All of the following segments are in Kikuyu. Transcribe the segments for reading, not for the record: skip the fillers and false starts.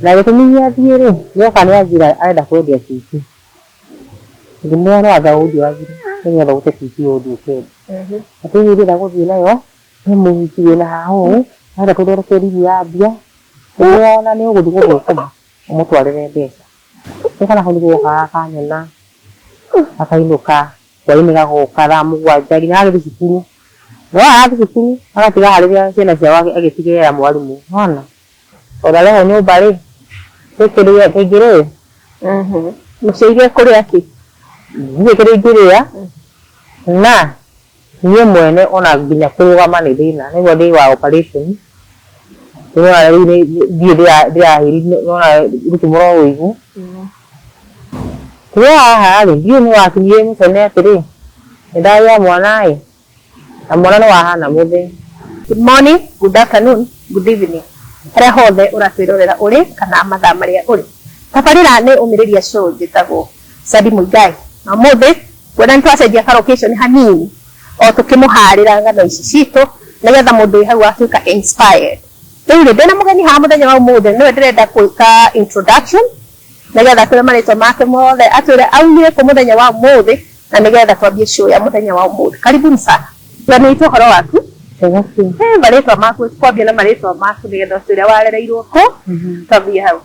Na gĩtũmi gĩa thiĩ rĩ, nĩoka nĩanjĩra arenda kwendia TV. Ngĩmwĩra no anga ũthiĩ wagĩre nĩgetha ũgũre TV ũthiĩ ũkendie. Atĩ niĩ ndĩrenda gũthiĩ nayo he mũhiki wĩna haha ũũ, arenda tũthondeke deal ya mbia, ngĩmwĩra ona nĩ ũgũthiĩ gũthũkũma ũmũtwarĩre mbeca. Rĩu kana hau nĩguo gokaga gakanyona, gakainũka. Hwainĩ gagoka thaa mũgwanja nginya gagĩthiĩ cukuru. No arathiĩ cukuru agatiga harĩria ciana ciao agĩtigĩrĩra mwarimũ nĩwona. Tondũ arehwo nyũmba rĩ, gwĩ kĩndũ kĩngĩrĩo? Mũciĩ kũrĩa kĩ? Ndirĩ kĩndũ ingĩrĩa na niĩ mwene ona nginya kũrũgama nĩ thĩna. Nĩguo ndĩ wa operation, nĩwona rĩu ndirĩ ndĩrahĩri nĩwona rũtumo no rũigũ. Tũrĩ haha rĩ, ndiũĩ nũ wakinyire mũcene atĩrĩ, nĩ ndagĩa mwana ĩ, na mwana nĩ wahana mũthee. Good morning, good afternoon, good evening harĩa hothe ũratwĩrorera ũrĩ kana mathaa marĩa ũrĩ. Tabarĩra nĩ Ũmĩrĩria Show njĩtagwo Sadi Muigai na ũmũthĩ nguona nĩ twacenjia ka location hanini o tũkĩmũharĩra ng'ano ici citũ nĩgetha mũndũ wĩ hau atuĩka inspired. Rĩu rĩ, ndĩna mũgeni haha mũthenya wa ũmũthĩ nĩwe ndĩrenda gwĩka introduction nĩgetha atwĩre marĩtwa make mothe, atwĩre aumire kũ mũthenya wa ũmũthĩ na nĩgetha twambie show ya mũthenya wa ũmũthĩ. Karibuni sana. Mũgeni witũ ũhoro waku? Wega biũ. Eh, marĩtwa maku, twambie na marĩtwa maku nĩgetha ũtwĩre warereirwo kũ, twambie hau.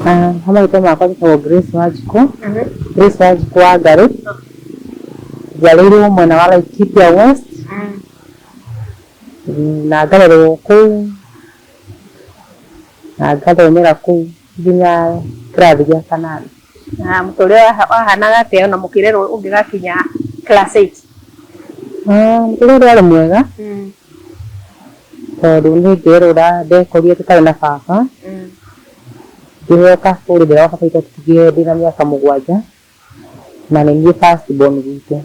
Ah, ha marĩtwa makwa njĩtagwo Grace Wanjikũ, Grace Wanjikũ Wangarĩ. Njiarĩirwo mwena wa Laikipia West na ngarerwo kũu na ngathomera kũu nginya kĩrathi gĩa kanana. Na mũtũrĩre wahanaga atĩa ona mũkĩrerwo ũngĩgakinya class eight? Mũtũrĩre ndwarĩ mwega tondũ niĩ ngĩrerwo ndekorire tũtarĩ na baba, ngĩheo kabũri ndĩrerwo baba witũ atũtigire ndĩna mĩaka mũgwanja na nĩ niĩ first born gwitũ.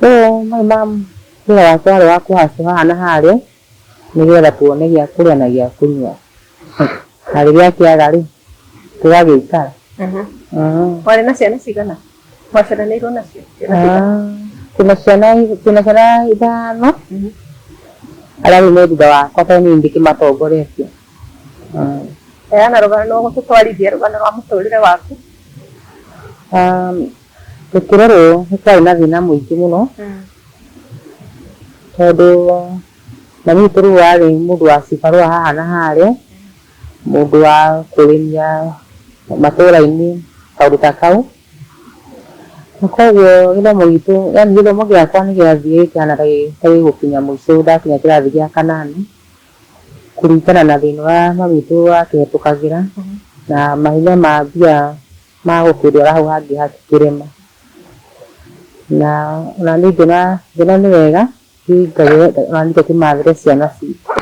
So my mum wĩra wake warĩ wa kũ hustle haha na harĩa nĩgetha tuone gĩa kũrĩa na gĩa kũnyua. Na rĩrĩa akĩaga rĩ, tũgagĩikara. Warĩ na ciana cigana? Mwaciaranĩirwo nacio? Ciana cigana? Twĩna ciana twĩna ciana ithano, arĩa rĩu me thutha wakwa tondũ niĩ ndĩkĩmatongoretie. Heana rũgano ũgũtũtwarithia rũgano rwa mũtũrĩre waku. Tũkĩrerwo nĩ kwarĩ na thĩna mũingĩ mũno, tondũ mami witũ rĩu arĩ mũndũ wa cibarũa haha na harĩa, mũndũ wa kũrĩmia matũra-inĩ kaũndũ ta kau. Na koguo gĩthomo gitũ yaani gĩthomo gĩakwa nĩ gĩathire gĩkĩhana ta gĩgũkinya mũico ndakinya kĩrathi gĩa kanana, kũringana na thĩna ũrĩa mami witũ akĩhĩtũkagĩra, na mahinya ma mbia ma gũkĩndwara hau hangĩ hakĩrema. Na ona niĩ ngĩona ngĩona nĩ wega thiĩ ona niĩ ngakĩmathĩre ciana citũ.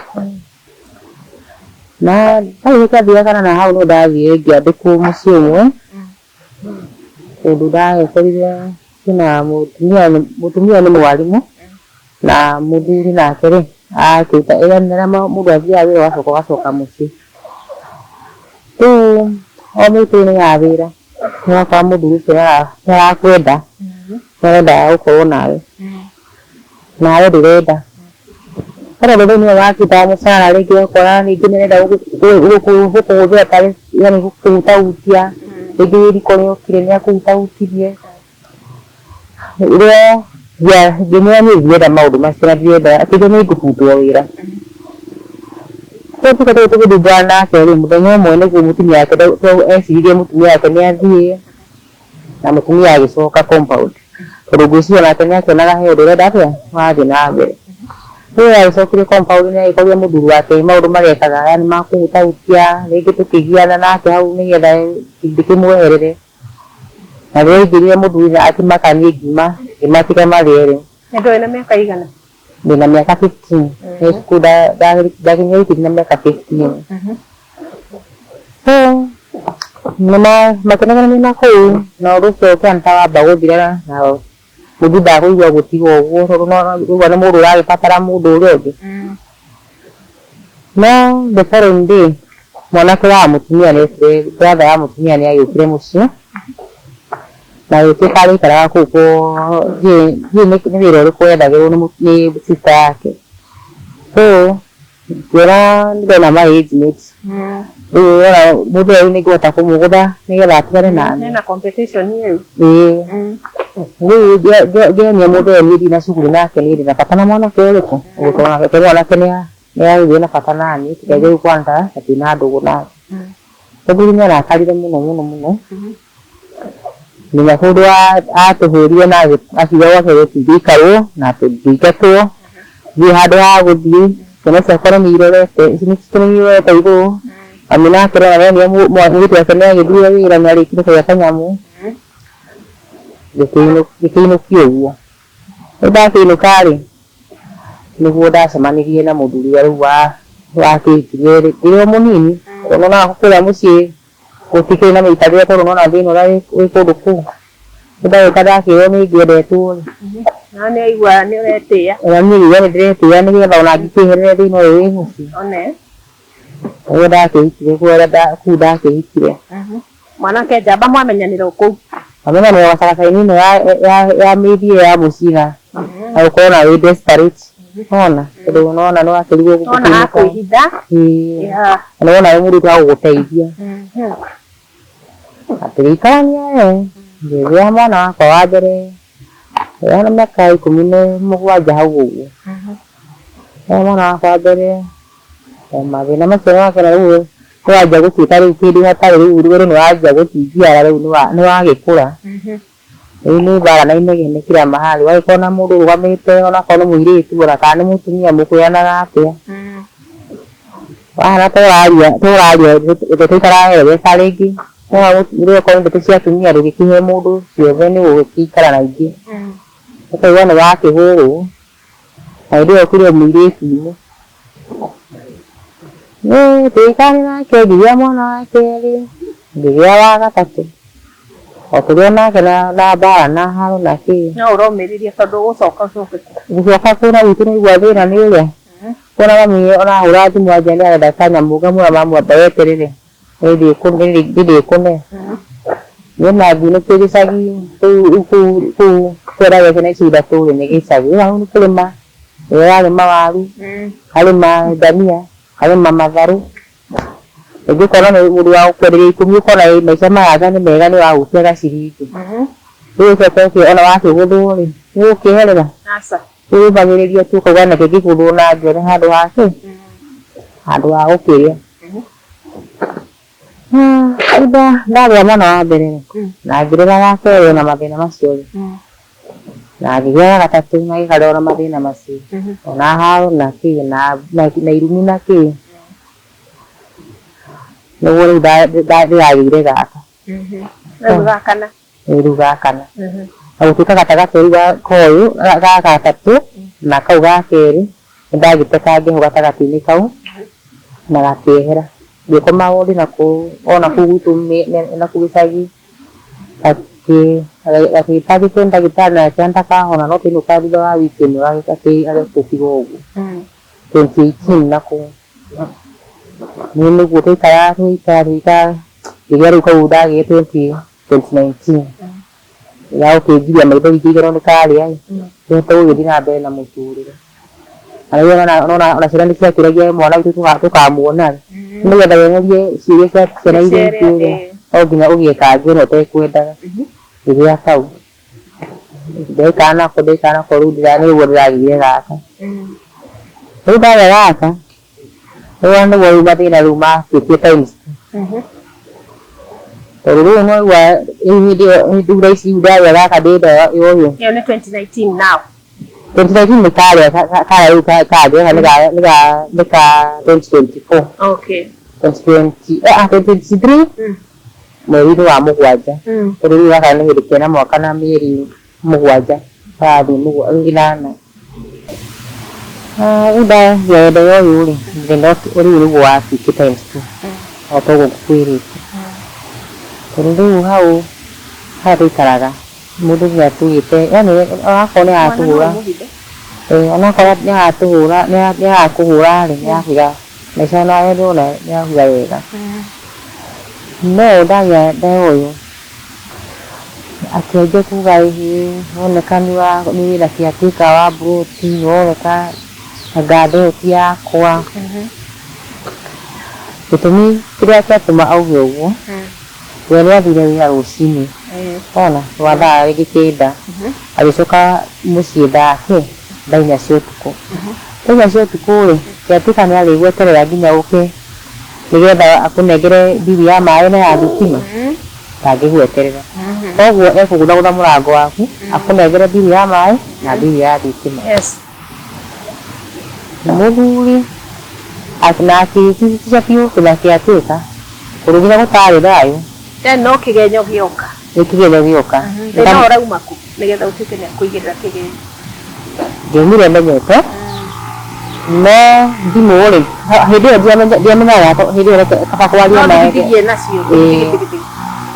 Na ndarĩkia kĩrathi gĩa kanana hau nĩho ndathire ngĩandĩkwo mũciĩ ũmwe, tondũ ndagĩkorire kwĩna mũtumia, mũtumia nĩ mwarimũ na mũthuri nake rĩ, akĩruta yaani rĩrĩa mũndũ athiaga wĩra ũgacoka ũgacoka mũciĩ. Rĩu o mĩtĩ-inĩ ya wĩra nĩũrakora mũthuri ũcio nĩarakwenda, nĩarenda gũkorwo nawe, nawe ndũrenda. No tondũ rĩu nĩwe wakĩrutaga mũcara rĩngĩ ũgakora rĩngĩ nĩarenda gũkũhũthĩra tarĩ yaani gũkũhutahutia, rĩngĩ wĩ riko nĩokire nĩakũhutahutirie. Rĩrĩa ngĩmwĩra niĩ ndirenda maũndũ macio na ndirenda akĩnjĩra nĩ ngũbutwo wĩra. Rĩu tũkoretwo tũgĩthumbũrana nake rĩ, mũthenya ũmwe nĩguo mũtumia wake eciririe mũtumia wake nĩ athiĩ na mũtumia agĩcoka compound tondũ ngwĩciria onake nĩ akĩonaga he ũndũ ũrenda atĩa ũrathiĩ na mbere. Rĩu agĩcokire compound nĩ agĩkorire mũthuri wake maũndũ marĩa ekaga yani ma kũhutahutia rĩngĩ tũkĩgiana nake hau nĩgetha ndĩkĩmweherere. Na rĩrĩa aingĩrire mũthuri na akĩmaka niĩ ngiuma ngĩmatiga marĩ erĩ. Na ndwarĩ na mĩaka ĩigana? Ndĩna mĩaka 15. Nĩ cukuru ndakinyire eighteen na mĩaka 15. So makĩnegenania na kũu na ũndũ ũcio ũkĩhana ta wamba gũthira na mũthuri ndakũigua gũtiga ũguo tondũ nĩ nĩ mũndũ ũragĩbatara mũndũ ũrĩa ũngĩ. No the following day mwanake wa mũtumia nĩ okire, brother wa mũtumia nĩ agĩũkire mũciĩ na agĩtuĩka arĩikaraga kũu ndiũĩ nĩ wĩra ũrĩkũ ethagĩrwo nĩ sister yake. So Ngĩona ndĩrona my age mate rĩu ona mũndũ ũyũ nĩngũhota kũmũgũtha nĩgetha atigane naniĩ. Hena competition rĩu. Ĩĩ, rĩu ngĩonia mũndũ ũyũ niĩ ndina cuguri nake, niĩ ndĩna bata na mwanake ũrĩkũ? Tondũ mwanake nĩaragĩire na bata naniĩ, tiga rĩu kwanza na twĩna ndũgũ nake. Mũthuri nĩarakarire mũno mũno mũno nginya kũndũ atũhũrire na akiuga gwake gũtingĩikarwo na tũngĩingatwo ndirĩ handũ ha gũthiĩ, ciana ciakwa nĩ irorete nĩ irorete igũrũ. Mami nake nĩona nĩonire mũirĩtu wake nĩagĩthire wĩra, nĩarĩkirie kũrĩa kanyamũ, ngĩkĩinũkio ũguo. Rĩu ndakĩinũka rĩ, nĩguo ndacemanirie na mũthuri ũrĩa rĩu wakĩhikirie ndĩ o mũnini, tondũ nĩwonaga kũrĩa mũciĩ gũtikĩrĩ na mĩikarĩre tondũ nĩwona thĩna ũrĩa wĩ kũndũ kũu. Rĩu ndagĩũka ndakĩrwo nĩ ngĩendetwo rĩ, Na nĩ aigua nĩ ũretĩĩa. Ona niĩ ngĩigua nĩ ndĩretĩĩa nĩgetha ona ngĩkĩeherere thĩna ũyũ wĩ mũciĩ. One. Nĩguo ndakĩhikire kũu ndakĩhikire. Mwanake njamba mwamenyanĩra o kũu. Twamenyanĩra gatagatĩ-inĩ ĩno ya mĩthiĩre ya mũciĩ na gũkorwo na wĩ desperate, nĩwona, tondũ nĩwona nĩwakĩrigwo Wona hakwĩhitha. Ĩĩ, na nĩwona wĩ mũndũ wa gũgũteithia. Na tũgĩikarania we, ngĩgĩa mwana wakwa wa mbere ena mĩaka 17 hau ũguo. Mwana wakwa wa mbere, o mathĩna macio make na rĩu nĩwanjia gũtuĩka rĩu kĩndũ hatarĩ rĩu rũgendo nĩwanjia gũtingiara rĩu nĩwagĩkũra. Rĩu nĩ mbara na inegene kila mahali, ũgagĩkorwo na mũndũ ũrũgamĩte onakorwo nĩ mũirĩtu ona kana nĩ mũtumia mũkwĩranaga atĩa. Wahana ta ũraria ndeto itaraeleweka rĩngĩ, rĩu okorwo nĩ ndeto cia atumia ndũngĩkĩhe mũndũ ciothe nĩ ũgũgĩikara na ingĩ. Ũkaigua nĩwakĩhũrwo na hĩndĩ ĩyo ũkĩrĩ o mũirĩtu-inĩ. Tũgĩikarania nake ngĩgĩa mwana wa kerĩ, ngĩgĩa wa gatatũ, o tũrĩ o nake na mbara na haro na kĩ. No ũromĩrĩria tondũ ũgũcoka ũcoke kũ? Gũcoka kũu na gwitũ nĩwaigua thĩna nĩ ũrĩa, kuona mami ona ahũra thimũ anjĩra nĩarenda kanyamũ ngamwĩra mamu amba weterere nĩndĩkũne. Niĩ ona ngiunĩkio gĩcagi kũu kũu kũrĩa ciana icio ithatũ rĩ nĩ gĩcagi, rĩu hau nĩ kũrĩma, ũrarĩma waru, ũkarĩma ndania, ũkarĩma matharũ, rĩngĩ ũkona mũndũ wa gũkwenderia 10 ũkona maica maya nĩ mega nĩũrahutia gaciringi. Rĩu ũcoke ona wakĩgũthwo rĩ, nĩũgũkĩeherera? Aca. Rĩu ũmagĩrĩria tu ũkauga reke ngĩgũthwo na ngĩone handũ ha kĩ, handũ ha gũkĩrĩa. Rĩu ndagĩa mwana wa mbere rĩ, na ngĩrera wa kerĩ ona mathĩna macio rĩ, na ngĩgĩa wa gatatũ na gĩkarera ona mathĩna macio, ona haro na kĩ na irumi na kĩ, nĩguo rĩu ndĩragĩire gaka. Rĩu ga kana. Rĩu ga kana. Na gũtuĩka gatagatĩ rĩu ka ũyũ ga gatatũ na kau ga kerĩ nĩndagĩte kangĩho gatagatĩ-inĩ kau na gakĩehera. Ngĩkoma wodi nakũu ona kũu gwitũ nakũu gĩcagi, gagĩtangĩkwo nĩ ndagĩtarĩ na akĩona ndakahona no twainũka thutha wa wiki ĩmwe agĩtigwo ũguo 2018 nakũu. Rĩu nĩguo twaikaraga tũgĩikara tũgĩikara ngĩgĩa rĩu kau ndagĩire 2019 ya gũkĩngiria maithori ngĩiganwo nĩ karĩa ĩ, ngĩhota gũgĩthiĩ na mbere na mũtũrĩre. Na rĩu ona ona ciana nĩciakĩũragia mwana witũ tũkamuona rĩ, nĩgetha weherie ciũria cia ciana iria ingĩ rĩ, no nginya ũgĩe kangĩ ona ũtekwendaga. Ngĩgĩa kau, ndaikara nako ndaikara nako rĩu nĩguo ndĩragĩire gaka. Rĩu ndagĩa gaka, rĩu nĩguo rĩu mathĩna rĩu matuĩkire times two. Tondũ rĩu nĩwaigua rĩu hĩndĩ ĩyo rĩu thaa ici rĩu ndagĩa gaka ndĩ nda ya ũyũ. Ĩyo nĩ 2019 now. 2019 nĩ karĩa karĩa rĩu kangĩ gaka nĩ ka 2024. Okay. 2020 2023 mweri-inĩ wa mũgwanja. Tondũ rĩu gaka nĩ hĩndĩ kena mwaka na mĩeri 7 karathiĩ 8. Rĩu ndagĩa nda ya ũyũ rĩ, thĩna rĩu nĩguo watuĩkire times two o ta ũguo ngũkwĩrĩte. Tondũ rĩu hau harĩa twaikaraga mũndũ nĩatugĩte yaani onakorwo nĩaratũhũra, onakorwo nĩaratũhũra nĩarakũhũra rĩ, nĩarakwĩra maica onawe ndũrona nĩarakwĩra wega. No ndagĩa nda ya ũyũ akĩanjia kuga ĩhĩ woneka nĩ wĩna caretaker wa mburoti, woneka Anga ndĩyo ti yakwa. Gĩtũmi kĩrĩa kĩatũma auge ũguo, we nĩ athire wĩra rũcinĩ, ona rwa thaa rĩngĩ 9, agĩcoka mũciĩ thaa kĩ, thaa 4 cia ũtukũ. Thaa 4 cia ũtukũ rĩ, kĩatuĩka nĩ arĩgweterera nginya ũke nĩgetha akũnengere mbiru ya maĩ na ya thitima, ndangĩgweterera. Koguo ekũgũthagũtha mũrango waku, akũnengere mbiru ya maĩ na mbiru ya thitima. Mũthuri na akĩticia biũ na kĩatuĩka kũndũ nginya gũtarĩ thayũ. Then no kĩgenyo gĩoka. Nĩ kĩgenyo gĩoka. Thĩna ũrauma kũ nĩgetha ũtuĩke nĩ akũigĩrĩra kĩgenyo? Ndiaumire menyete, no thimũ rĩ, hĩndĩ ĩyo ndiamenyaga hĩndĩ ĩyo kaba kwaria No maĩ. Thigithigi nacio. Thigithigi.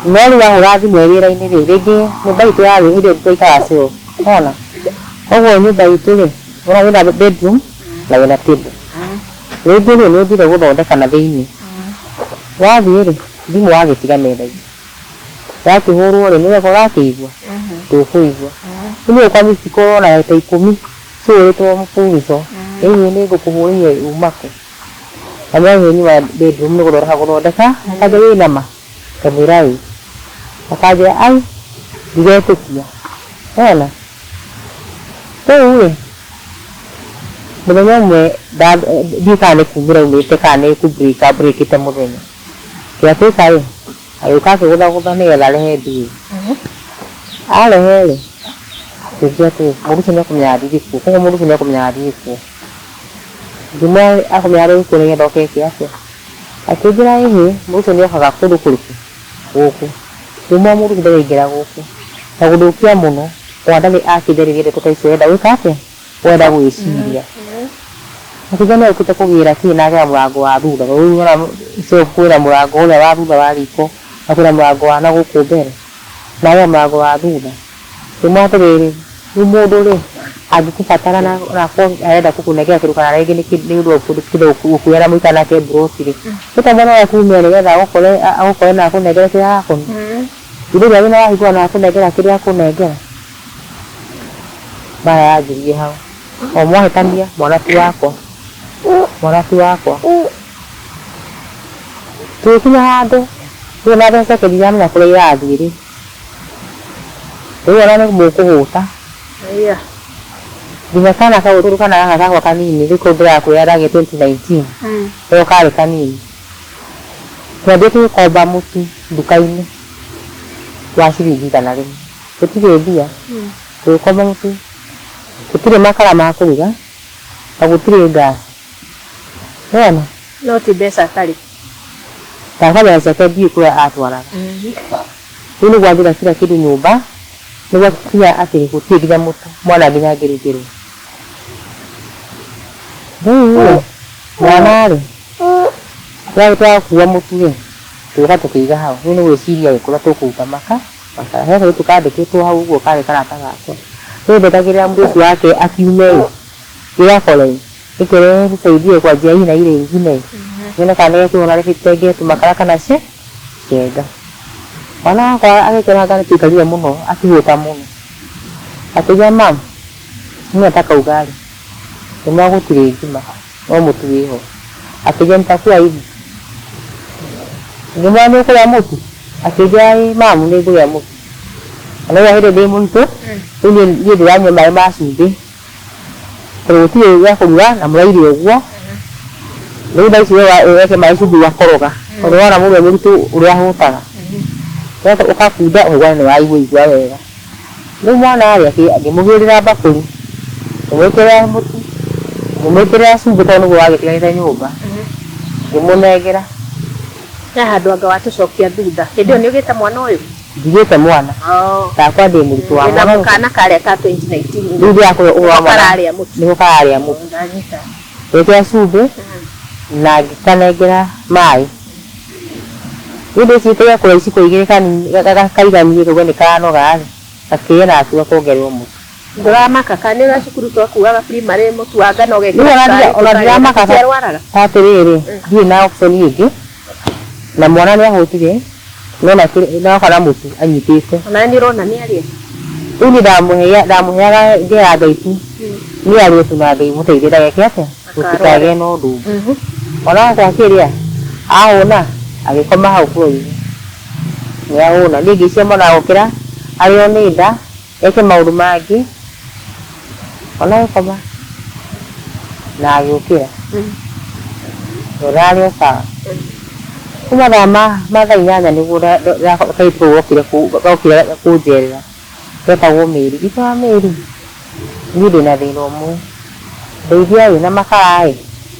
No rĩu ahũra thimũ e wĩra-inĩ rĩ, rĩngĩ nyũmba itũ yarĩ hĩndĩ ĩyo twaikaraga Sero, wona? Koguo nyũmba itũ rĩ, wona wĩna bedroom na wĩna table. Rĩngĩ rĩ, nĩ ũthire gũthondeka na thĩiniĩ. Wathiĩ rĩ, thimũ wagĩtiga metha-inĩ. Yakĩhũrwo rĩ, nĩwe ũrakĩigua? Ndũkũigua. Rĩu nĩ ũgũkora missed call ona ta 10 cihũrĩtwo mũbugico. Ĩĩ nĩ ngũkũhũrĩire uma kũ? Na nĩ nyuma bedroom nĩ gũthondeka gũthondeka, akanjĩra wĩna ma? Ngamwĩra ĩĩ. Akanjĩra ai, ndiretĩkia. Wona? Rĩu rĩ, mũthenya ũmwe ndiũĩ kana nĩ kumĩra aumĩte kana nĩ kũ break a break ĩte mũthenya. Kĩatuĩka rĩ, agĩũka akĩgũthagũtha nĩgetha arehe mbirũ. Arehe rĩ, akĩnjĩra atĩrĩ, mũndũ ũcio nĩ ekũmenyaga ndirĩ kuo, koguo mũndũ ũcio nĩ ekũmenyaga ndirĩ kuo. Ngĩmwĩra akũmenyaga ndũrĩ kuo nĩgetha oke eke atĩa? Akĩnjĩra ĩhĩ, mũndũ ũcio nĩ okaga kũndũ kũrĩkũ? Gũkũ. Ngĩmwĩra mũndũ ũcio ndaraingĩra gũkũ. Na gũthũkia mũno, ona ndarĩ akĩnjarĩria ndeto ta icio arenda gwĩka atĩa? Ũrenda gwĩciria. Akĩnjĩra nĩ okĩte kũgĩra kĩ na agera mũrango wa thutha. Rĩu nĩwona kwĩna mũrango ũrĩa wa thutha wa riko na kwĩna mũrango wa na gũkũ mbere. Na agera mũrango wa thutha. Ngĩmwĩra atĩrĩrĩ, rĩu mũndũ rĩ, angĩkũbatara na akorwo arenda gũkũnengera kĩndũ kana rĩngĩ nĩ ũndũ wa gũkuoya na mũikare nake mburoti rĩ, wĩta mwana waku ume nĩgetha agũkore na akũnengere kĩrĩa arakũhe. Githĩ ndũrĩ na wahingũra na akũnengera kĩrĩa akũnengera. Mbara yanjirie hau. O mwahĩtania, mwana ti wakwa. Mwana ti wakwa. Tũgĩkinya handũ, rĩu ona mbeca ciake ndiramenya kũrĩa irathiĩ rĩ. Rĩu ona nĩ mũkũhũta. Nginya kana kau rĩu kana gaka gakwa kanini rĩu kau ndĩrakwĩra ndagĩa 2019. Nĩko karĩ kanini. Twathiĩte gũkomba mũtu nduka-inĩ wa ciringi 100. Gũtirĩ mbia, tũgĩkomba mũtu, gũtirĩ makara ma kũruga, na gũtirĩ ngaci. Nĩwona? No ti mbeca atarĩ. Baba mbeca ciake ndiũĩ kũrĩa atwaraga. Rĩu nĩ gwathira kila kĩndũ nyũmba, nĩ gwakinya atĩ gũtirĩ nginya mũtu, mwana nginya angĩrugĩrwo. Rĩu rĩ, mwana rĩ, twakua mũtu rĩ, tũgĩũka tũkĩiga hau. Rĩu nĩ gwĩciria rĩ, kũrĩa tũkũruta makara. He kairĩtu kandĩkĩtwo hau ũguo karĩ karata gakwa. Rĩu ndetagĩrĩra mũndũ ũcio wake akiume ĩ, ndĩgakore ĩ, nĩkĩrehe nisaidie kwa njia hii na ile ingine ĩ, nyone kana nĩgekũona rĩbĩte tũmakara kana chenga. Mwana wakwa agĩkĩona anga nĩtũikarire mũno akĩhũta mũno. Akĩnjĩra mum, niĩ nataka ugali. Ngĩmwĩra gũtirĩ ngima no mũtu wĩho. Akĩnjĩra nitakula hivi. Ngĩmwĩra nĩ ũkũrĩa mũtu? Akĩnjĩra ĩĩ mamu nĩ ngũrĩa mũtu. Na nĩũĩ hĩndĩ ĩyo ndĩ mũritũ, rĩu niĩ ndĩranyua maĩ ma cumbĩ tondũ gũtirĩ gĩa kũruga na mũraire ũguo. Rĩu thaa ici we wekĩra maĩ cumbĩ ũgakoroga tondũ wona mũndũ e mũritũ ũrĩa ahũtaga. Ũgakunda ũkaigua nĩ waigua wega. Rĩu mwana rĩ ngĩmũgĩrĩra mbakũri, ngĩmwĩkĩrĩra mũtu, ngĩmwĩkĩrĩra cumbĩ tondũ nĩguo wagĩtigarĩte nyũmba, ngĩmũnengera. He handũ anga watũcokia thutha. Hĩndĩ ĩyo nĩ ũgĩte mwana ũyũ? Ndigĩte mwana. Ndakwa ndĩ mũritũ wa Wĩna mwana. mũkana karĩa ka 2019. Rĩu ndĩrakwĩra ũhoro wa mwana. Kararĩa mũtu. Nĩko kararĩa mũtu. Ndanyita. Ngĩkĩra cumbĩ na ngĩkanengera maĩ. Rĩu ndĩcirĩte kũrĩa iciko igĩrĩ kanini kaiganie kaigua nĩ kanoga rĩ, gakĩrĩa na gakiuga kongererwo mũtu. Ndũramaka kana nĩ ũrĩa cukuru twakuaga primary mũtu wa ngano Rĩu ũgekĩra ona cukari ona tũkarĩa ndiramaka tũtiarwaraga. Atĩrĩrĩ, ndirĩ na option ĩngĩ na mwana nĩ ahũtire no na na mũtu anyitĩte. Ona nĩ ũrona nĩ arĩa. Rĩu niĩ ndamũheaga ngera ngaitu. Niĩ arĩe tu na ndĩmũteithie ndageke atĩa gũtikagĩe na ũndũ ũngĩ. Ona akĩrĩa ahũna agĩkoma hau floor-inĩ nĩ ahũna. Niĩ ngĩciria mwana agũkĩra arĩo nĩ nda eke maũndũ mangĩ ona agĩkoma na agĩũkĩra ũrarĩ o sawa. Kuma thaa ma thaa inyanya nĩguo kairĩtu kau gokire gokire kũnjerera getagwo Mary. Ngĩkora Mary niĩ ndĩna thĩna ũmwe ndeithia ĩ na makara ĩ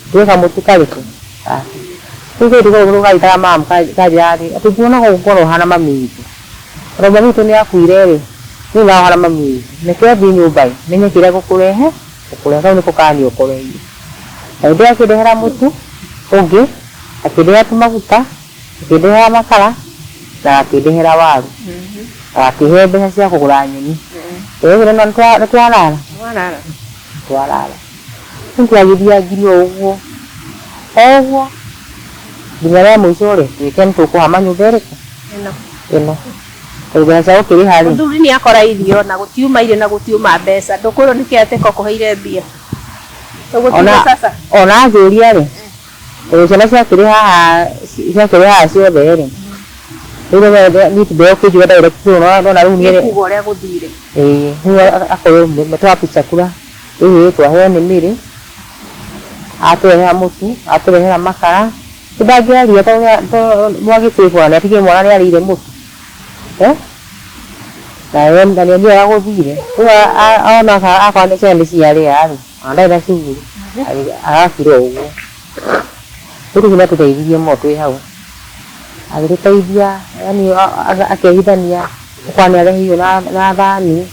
nduge kamũtu karĩkũ? Aca. Rĩu kairĩtu kau nĩko kanjĩtaga mum kanjĩraga atĩ nguonaga ũguo ngona ũhana mami witũ. Tondũ mami witũ nĩ akuire rĩ, niĩ nyonaga ũhana mami witũ. Reke thiĩ nyũmba ĩ menye kĩrĩa ngũkũrehe ngũkũrehe. Kau nĩko kanyokoreirie. Na hĩndĩ ĩyo akĩndehera mũtu ũngĩ, akĩndehera tũmaguta, akĩndehera makara na gakĩndehera waru. Na gakĩhe mbeca cia kũgũra nyeni. Ĩĩ nĩ twarara? Twarara. Rĩu twagĩthiangire o ũguo, o ũguo nginya rĩa mũico rĩ, tũgĩkena nĩ tũkũhama nyũmba ĩrĩkũ? Ĩno. Tondũ mbeca cia gũkĩrĩha rĩ. Mũthuri nĩ akora irio na gũtiuma irio na gũtiuma mbeca, ndũkwĩrwo nĩkĩ atĩ ko kũheire mbia. Ũgũtiga sasa. Ona anjũria rĩ, tondũ ciana ciakĩrĩ haha ciakĩrĩ haha ciothe rĩ, rĩu niĩ ndegũkĩnjũria direct nona rĩu niĩ. Nĩ kuga ũrĩa gũthire. Ĩĩ, rĩu akorwo umetoa wapi chakula? Ĩĩ twaheo nĩ Mary, atũrehera mũtu, atũrehera makara, ndangĩaria tondũ mwagĩtuĩka nĩ atigire mwana nĩ arĩire mũtu eh? Na nĩ onire gũthire rĩu ona akorwo nĩ ciana nĩ ciarĩa rĩ, ona ndarĩ na shughuli agakira o ũguo. Rĩu nĩ atũteithirie mũno twĩ hau, agĩtũteithia yaani akehithania okorwo nĩ arehe irio na thani,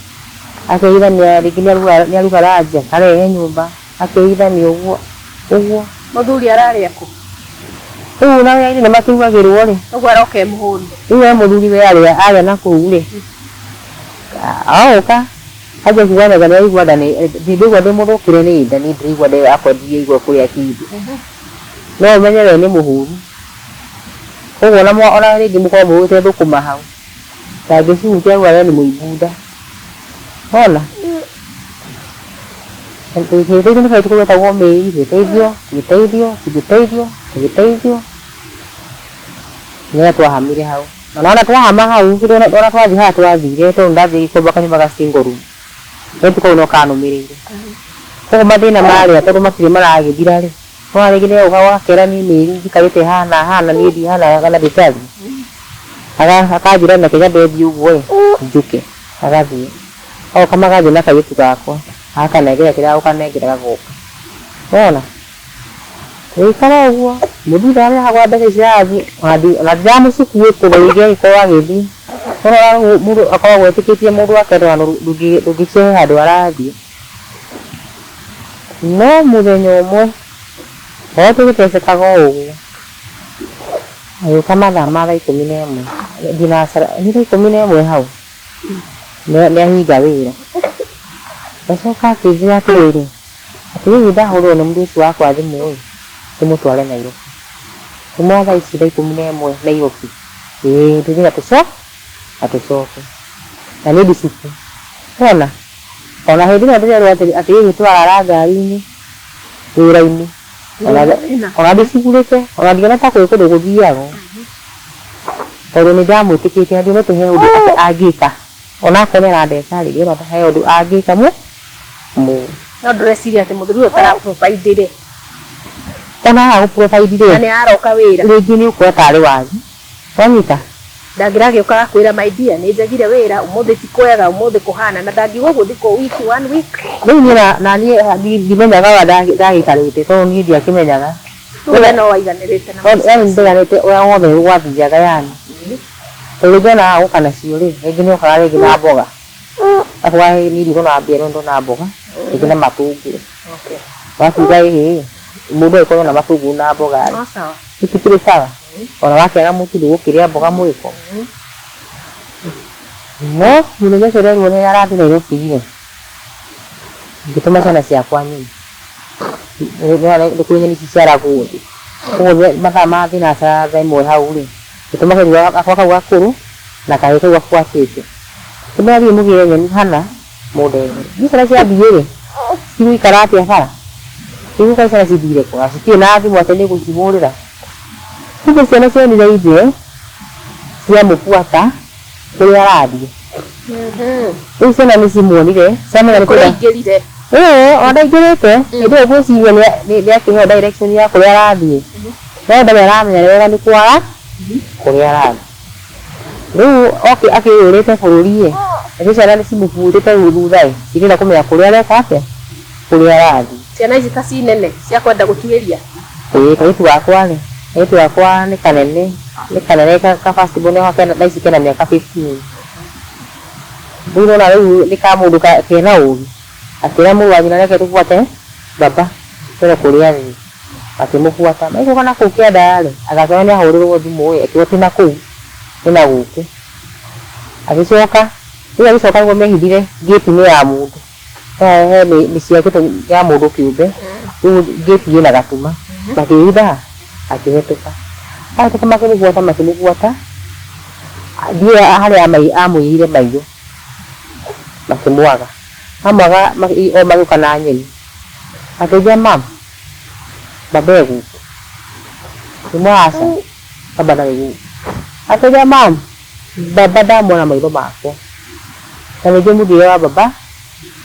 akehithania rĩngĩ nĩ aruga ranji akarehe nyũmba, akehithania ũguo ũguo. Mũthuri ararĩa kũ? Rĩu na wĩra-inĩ nĩ makĩrugagĩrwo rĩ. Ũguo aroka e mũhũnu. Rĩu we mũthuri we arĩa arĩa na kũu rĩ, agoka anjia kuga anga nĩ araigua nda ndĩraigua ndĩ mũthũkĩre nĩ nda niĩ ndĩraigua akwa ndiraigua kũrĩa kĩndũ. No ũmenye we nĩ mũhũnu. Koguo ona rĩngĩ mũkorwo mũrugĩte thũkũma hau, ndangĩcihutia auga we nĩ mũimbu nda. Wona? Tũgĩteithio nĩ kairĩtu kau getagwo Mĩi, tũgĩteithio, tũgĩteithio, tũgĩteithio, tũgĩteithio, nginya twahamire hau. Na nĩwona twahama hau, ona twathiĩ harĩa twathire tondũ ndathiĩ gĩkomba kanyũmba ga single room, kairĩtu kau no kanũmĩrĩire. Koguo mathĩna marĩa tondũ matirĩ maragĩthira rĩ, nĩwona rĩngĩ nĩegũka gakera niĩ Mĩri njikarĩte haha hana niĩ ndihana kana ndĩtariĩ. Akanjĩra reke nyambe thiĩ ũguo ĩ, njũke, agathiĩ. Agoka magathiĩ na kairĩtu gakwa, agakanengera kĩrĩa agũkanengera gagoka. Nĩwona? Tũgĩikara ũguo, mũthuri arehagwo mbeca ici arathiĩ, ona ndiramũcukuru kũndũ rĩngĩ agĩkorwo agĩthiĩ. Nĩwona mũndũ akoragwo etĩkĩtie mũndũ wake ndũngĩkĩhe handũ arathiĩ. No mũthenya ũmwe, o tũgĩtecekaga o ũguo, agĩũka mathaa ma thaa ikũmi na ĩmwe, thinacara, nĩ thaa ikũmi na ĩmwe hau, nĩ ahinga wĩra. Agĩcoka akĩnjĩra atĩrĩrĩ, atĩ hihi ndahũrĩrwo nĩ mũndũ ũcio wakwa thimũ ĩ, ndĩmũtware Nairobi. Ngĩmwĩra thaa ici thaa ikũmi na ĩmwe Nairobi? Ĩĩ tũthiĩ na tũcoke. Na niĩ ndicuku. Wona? Ona hĩndĩ ĩrĩa ndĩrerwo atĩ hihi twarara ngari-inĩ wĩra-inĩ, ona ndicugurĩte, ona ndingĩona ta kwĩ kũndũ gũthiagwo. Tondũ nĩ ndamwĩtĩkĩtie na ndionete he ũndũ angĩka. Ona akorwo nĩ arandeka rĩ, ndĩrona ta he ũndũ angĩka mũũru. No ndũreciria atĩ mũthuri ũyũ ũtara provide rĩ? Ona aga gũ provide rĩ, Na nĩ aroka wĩra. Rĩngĩ nĩ ũkuona tarĩ wagi. Wanyita? Ndangĩragĩũka agakwĩra my dear nĩ njagire wĩra, ũmũthĩ ti kwega, ũmũthĩ kũhana, na ndangiuga ũguo thikũ wiki, one week. Rĩu niĩ na niĩ ndimenyaga ũrĩa ndagĩikarĩte tondũ niĩ ndiakĩmenyaga. Rĩu we no waiganĩrĩte na maica Yaani nĩndaiganĩte ũrĩa wothe gwathiaga yaani. Tondũ rĩngĩ ona aga gũka nacio rĩ, rĩngĩ nĩ okaga rĩngĩ na mboga. Akoiga niĩ ndikona mbia no ndona mboga, rĩngĩ na matũngũrũ. Wakiuga ĩhĩ, mũndũ angĩkorwo na matũngũrũ na mboga rĩ, itikĩrĩ sawa? Ona wakĩaga mũtu ndũgũkĩrĩa mboga mwĩko. No mũthenya ũcio nderirwo nĩ arathiĩ Nairobi rĩ, ngĩtũma ciana ciakwa nyeni. Nĩ kũrĩ nyeni ici ciaragwo thĩ. Koguo mathaa ma thinacara thaa ĩmwe hau rĩ, ngĩtũma kairĩtu gakwa kau gakũrũ na kahĩĩ kau gabuatĩte. Ngĩmera thiĩi mũgĩre nyeni hana mũndehere. Niĩ ciana ciathiĩ rĩ, Cigũikara atĩa bara? Cigũikara ciana cithire kũ? Na citirĩ na thimũ atĩ nĩ gũcihũrĩra. Kumbe ciana cionire ithe ciamũbuata kũrĩa arathiĩ. Rĩu ciana nĩ cimuonire ciamenya nĩ Kũrĩa kũrĩa aingĩrire. Ĩĩ ona ndaingĩrĩte hĩndĩ ĩyo ngwĩciria nĩ akĩheo direction ya kũrĩa arathiĩ. No ndarĩ aramenya wega nĩ kwara kũrĩa arathiĩ. Rĩu akĩũrĩte bũrũri ĩ, nacio ciana nĩ cimũbuĩte thutha ĩ, cikĩenda kũmenya kũrĩa areka atĩa, kũrĩa arathiĩ. Ciana ici ta ci nene cia kwenda gũtuĩria? Ĩĩ kairĩtu gakwa rĩ, kairĩtu gakwa nĩ kanene, nĩ kanene ka first born gakwa thaa ici kena mĩaka 15. Rĩu nĩwona rĩu nĩ ka mũndũ kena ũgĩ, akĩra mũrũ wa nyina reke tũbuate baba tuone kũrĩa athiĩ. Makĩmũbuata, maikũrũka na kũu kĩanda rĩ, agakĩona nĩ ahũrĩrwo thimũ ĩ, akĩrwo ti na kũu, nĩ na gũkũ. Agĩcoka, rĩu agĩcoka nĩguo mehithire ngĩti-inĩ ya mũndũ. He he mĩciĩ yakĩtwo ya mũndũ kĩũmbe, rĩu ngĩti ĩna gatuma, makĩhitha akĩhetũka. Ahetũka makĩmũbuata makĩmũbuata, ndiũĩ harĩa amũigĩire maitho, makĩmwaga. Mamwaga o magĩũka na nyeni. Akĩnjĩra mum, baba e gũkũ. Ngĩmwĩra aca, baba ndarĩ gũkũ. Akĩnjĩra mum, baba ndamuona na maitho makwa. Na nĩ njũĩ mũthiĩre wa baba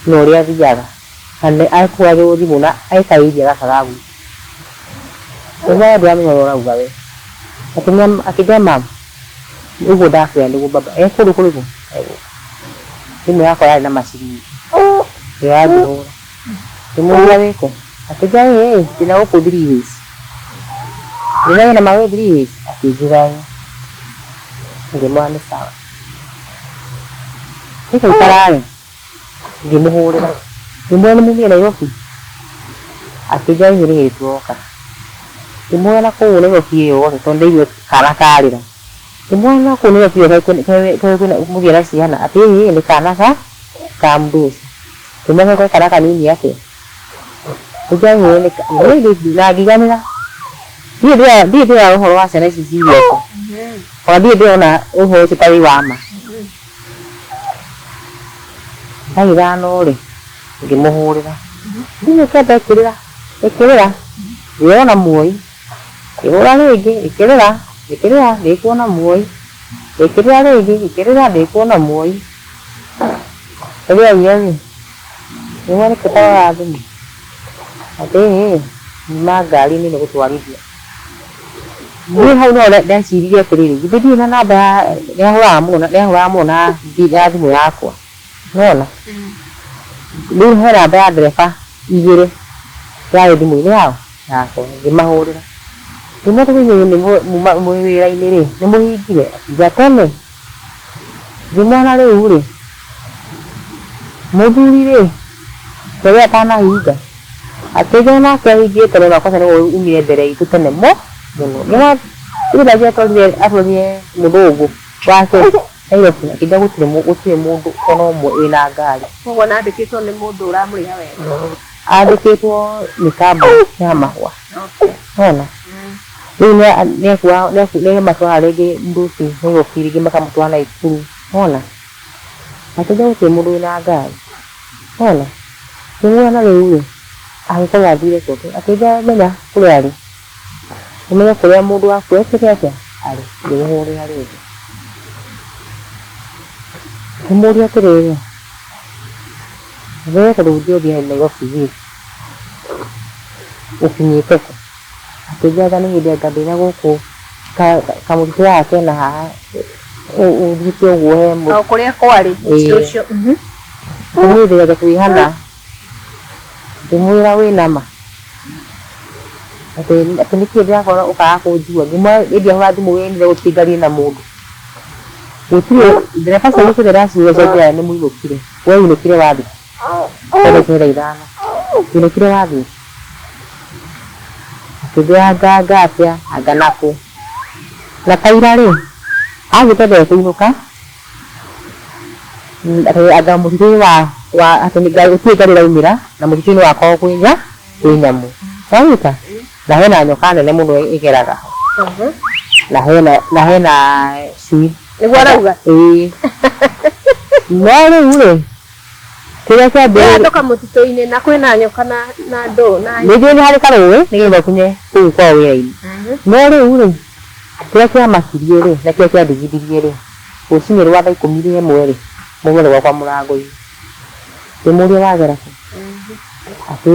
na ũrĩa athiaga. Na nĩ akũhũragĩrwo thimũ na e kaĩria gaka ga gwitũ. Ngĩmwĩra we ndũramenya ũrĩa ũrauga we. Akĩnjĩra mum, ũguo ndakwĩra nĩguo baba e kũndũ kũrĩkũ? E gũkũ. Thimũ yakwa yarĩ na maciringi, ngĩoya ngĩhũra. Ngĩmũria wĩ kũ? Akĩnjĩra ĩĩ ndĩna gũkũ three ways. Ngĩmwĩra wĩna ma wĩ three ways? Akĩnjĩra ĩĩ. Ngĩmwĩra nĩ sawa. Tũgĩikara rĩ, ngĩmũhũrĩra, ngĩmwĩra nĩ mumire Nairobi? Akĩnjĩra ĩĩ nĩ hĩndĩ tũroka. Ngĩmwĩra na kũu Nairobi ĩyo rĩ, tondũ ndaigua kana karĩra. Ngĩmwĩra na kũu Nairobi ĩyo kaĩ kwĩna mũgĩe na ciana? Atĩ ĩĩ nĩ kana ka mũndũ ũcio. Ngĩmwĩra kaĩ kana kanini atĩa? Akĩnjĩra ĩĩ na ngiganĩra. Ndirĩ ndĩrona ũhoro wa ciana ici ciiyĩtwo. Ona ndirĩ ndĩrona ũhoro ũcio ta wĩ wa ma. Thaa ithano rĩ, ngĩmũhũrĩra. Thimũ ĩkĩamba ĩkĩrĩra, ĩkĩrĩra, ngĩona muoyi. Ngĩhũra rĩngĩ, ĩkĩrĩra, ĩkĩrĩra, ndĩkuona muoyi. Ĩkĩrĩra rĩngĩ, ĩkĩrĩra, ndĩkuona muoyi. Rĩrĩa augire rĩ, ngĩmwĩra nĩkĩ ũtarora thimũ? Atĩ ĩĩ nyuma ngari-inĩ nĩ gũtwarithia. Niĩ hau no ndeciririe atĩrĩrĩ, githĩ ndirĩ na namba ya, nĩ ahũraga mũno, nĩ ahũraga mũno na thimũ yakwa, nĩwona? Rĩu he namba ya ndereba igĩrĩ yarĩ thimũ-inĩ yao yakwa, ngĩmahũrĩra. Ngĩmera tondũ inyuĩ nĩ muma mwĩ wĩra-inĩ rĩ, nĩ mũhingire? Akiuga tene. Ngĩmwĩra na rĩu rĩ, mũthuri rĩ, we atanahinga? Akĩnjĩra nake ahingĩte no makosa nĩwe umire mbere itũ tene mũno. Ngĩmwĩra ithe ndathire atwarire mũthũngũ wake Nairobi akĩnjĩra gũtirĩ mũndũ ona ũmwe wĩna ngari. Koguo ona andĩkĩtwo nĩ mũndũ ũramũrĩha wega? Andĩkĩtwo nĩ kambuni ya mahũa. Nĩwona? Rĩu nĩamatwara rĩngĩ mũndũ ũcio Nairobi rĩngĩ makamũtwara Naikuru. Nĩwona? Akĩnjĩra gũtirĩ mũndũ wĩna ngari. Nĩwona? Ngĩmwĩra na rĩu rĩ, angĩkorwo athire kũ? Akĩnjĩra menya kũrĩa arĩ, ũmenye kũrĩa mũndũ waku ekĩte atĩa, arĩ. Ngĩmũhũrĩra rĩngĩ. Ngĩmũria atĩrĩrĩ, we tondũ ũngĩthiĩ Nairobi rĩ, ũkinyĩte kũ? Akĩnjĩra anga nĩ hĩndĩ anga ndĩna gũkũ kamũtitũ gaka kena haha ũthiĩte ũguo he O kũrĩa kwarĩ mũtitũ ũcio. Niĩ ndĩrenda twĩ hana. Ngĩmwĩra wĩna ma? Atĩ nĩkĩ ndĩrakora ũkaga kũnjigua? Ngĩmwĩra niĩ ndiahũra thimũ wĩnire gũtirĩ ngarie na mũndũ. Gũtirĩ ndereba cia gũkũ ndĩraciũria cianjĩra nĩ mũinũkire. We ũinũkire wathiĩ kũ? Thaa ici nĩ thaa ithano. Ũinũkire wathiĩ kũ? Akĩnjĩra anga anga atĩa, anga nakũ. Na ta ira rĩ, athiĩte ndekũinũka, anga mũtitũ-inĩ wa atĩ gũtirĩ ngari ĩraumĩra na mũtitũ-inĩ wakoragwo kwĩ nyamũ. Nĩwanyita? Na hena nyoka nene mũno ĩgeraga ho. Na hena cui. Nĩguo arauga? Ĩĩ. No rĩu rĩ, Kĩrĩa kĩambĩrĩirie Yatoka mũtitũ-inĩ na kwĩna nyoka na na ndũ na nĩnjũĩ nĩ harĩ karũĩ nĩgetha ũkinye kũu kwao wĩra-inĩ. No rĩu rĩ, kĩrĩa kĩamakirie rĩ, na kĩrĩa kĩandigithirie rĩ, rũcinĩ rwa thaa ikũmi na ĩmwe rĩ, mũgere gwakwa mũrango-inĩ. Ngĩmũria wagera kũ? Atĩ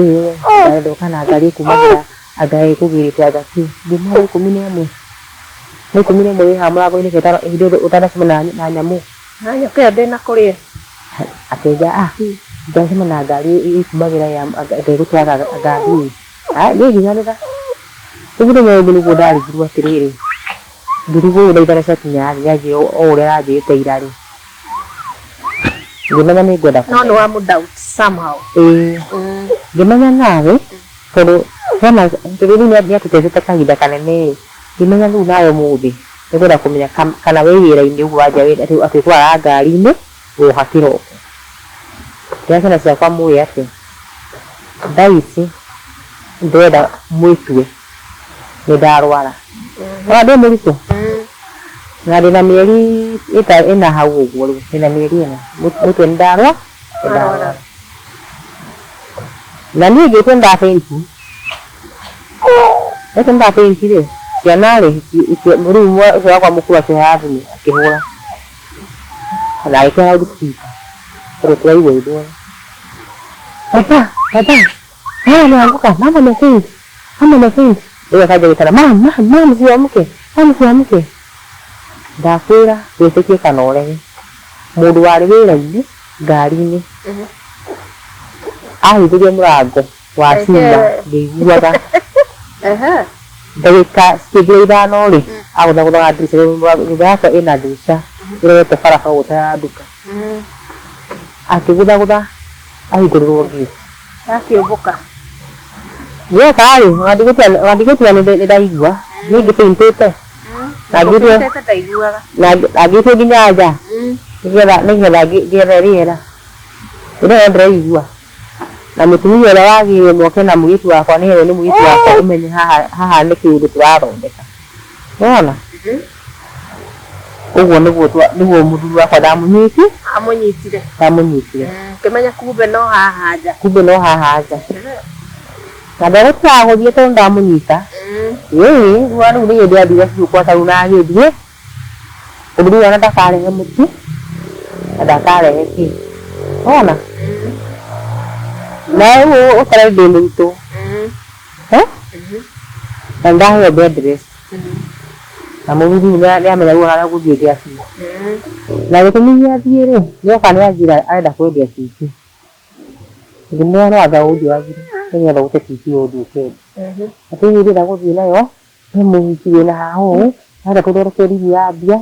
we ndoka na ngari ĩkumagĩra anga ĩkũgĩrĩte anga kĩ. Ngĩmwĩra thaa ikũmi na ĩmwe. Thaa ikũmi na ĩmwe wĩ haha mũrango-inĩ hĩndĩ ĩyo ũtanacemania na nyamũ. Na nyoka ĩyo ndĩnakũrĩa. Akĩnja ah ndacemania na ngari ĩkumagĩra ya anga ĩgũtwaraga anga thiĩ. Niĩ ngiganĩra. Rĩu mũthenya ũngĩ nĩguo ndarigirwo atĩrĩrĩ, ngĩrigwo ũyũ thaa ithano ciakinya rĩ, nĩanjĩra o ũrĩa aranjĩrĩte ira rĩ, ngĩmenya nĩ ngwenda No nĩ wa mũ doubt somehow. Ĩĩ, ngĩmenya nawe tondũ hena tondũ rĩu nĩatũtesete kahinda kanene rĩ, ngĩmenya rĩu nawe ũmũthĩ nĩngwenda kũmenya kana wĩ wĩra-inĩ ũguo wanjia atĩ ũtwaraga ngari-inĩ woha kĩroko. Ngĩra ciana ciakwa mũĩ atĩ thaa ici ndĩrenda mwĩtue nĩ ndarwara. Ona ndĩ mũritũ na ndĩna mĩeri ĩna hau ũguo rĩu ndĩna mĩeri ĩna mwĩtue nĩ ndarwara. Na niĩ ngĩtua nĩ nda faint. Ndatua nĩ nda faint rĩ, ciana rĩ, rĩu ũcio wakwa mũkũrũ akĩoya thimũ akĩhũra na agĩkĩra loudspeaker tondũ tũraigua ithuothe. Baba, baba, mama ameanguka, mama amefaint, mama amefaint. Rĩu akanjia gwĩtana mum, mum, mum siamke, mum siamke. Ndakwĩra wĩtĩkie kana ũrege, mũndũ warĩ wĩra-inĩ ngari-inĩ ahingũrire mũrango wa cuma ngĩiguaga ndagĩka cikĩthira ithano rĩ, agũthagũthaga ndirica, nyũmba yakwa ĩna ndirica ĩrorete barabara ũguo ta ya nduka. Akĩgũthagũtha ahingũrĩrwo gate. Akĩũmbũka. Gĩoka rĩ, ona ndigũtiga nĩ ndaigua, niĩ ngĩbĩintĩte na Ũbĩintĩte ndaiguaga. Na ngĩtio nginya nja nĩgetha nĩgetha ngĩethe rĩera. Hĩndĩ ĩyo ndĩraigua. Na mũtumia ũrĩa wagĩrĩire moke na mũirĩtu wakwa nĩgetha nĩ mũirĩtu wakwa ũmenye haha haha nĩ kĩũndũ tũrathondeka. Nĩwona? Ũguo nĩguo nĩguo mũthuri wakwa ndamũnyiti Amũnyitire. Ndamũnyitire. Ũkĩmenya kumbe no haha nja. Kumbe no haha nja. Na ndegũtigaga gũthiĩ tondũ ndamũnyita. Ĩĩ, rĩu nĩ hĩndĩ athire biũ kwa tarĩu na agĩthiĩ, ũndũ rĩu ona ndakarehe mũtu, na ndakarehe kĩ. Nĩwona? Na rĩu ũkore ndĩ mũritũ. Eh? Na nĩndaheo bed rest. Na mũthuri rĩu nĩamenya rĩu ona gũthiĩ gĩa biũ. Na gĩtũmi gĩa thiĩ rĩ, nĩoka nĩanjĩra arenda kwendia TV. Ngĩmwĩra no anga ũnjũragire nĩgetha ũgũre TV ũthiĩ ũkendie. Atĩ niĩ ndĩrenda gũthiĩ nayo he mũhiki wĩna haha ũũ, arenda tũthondeke riri ya mbia,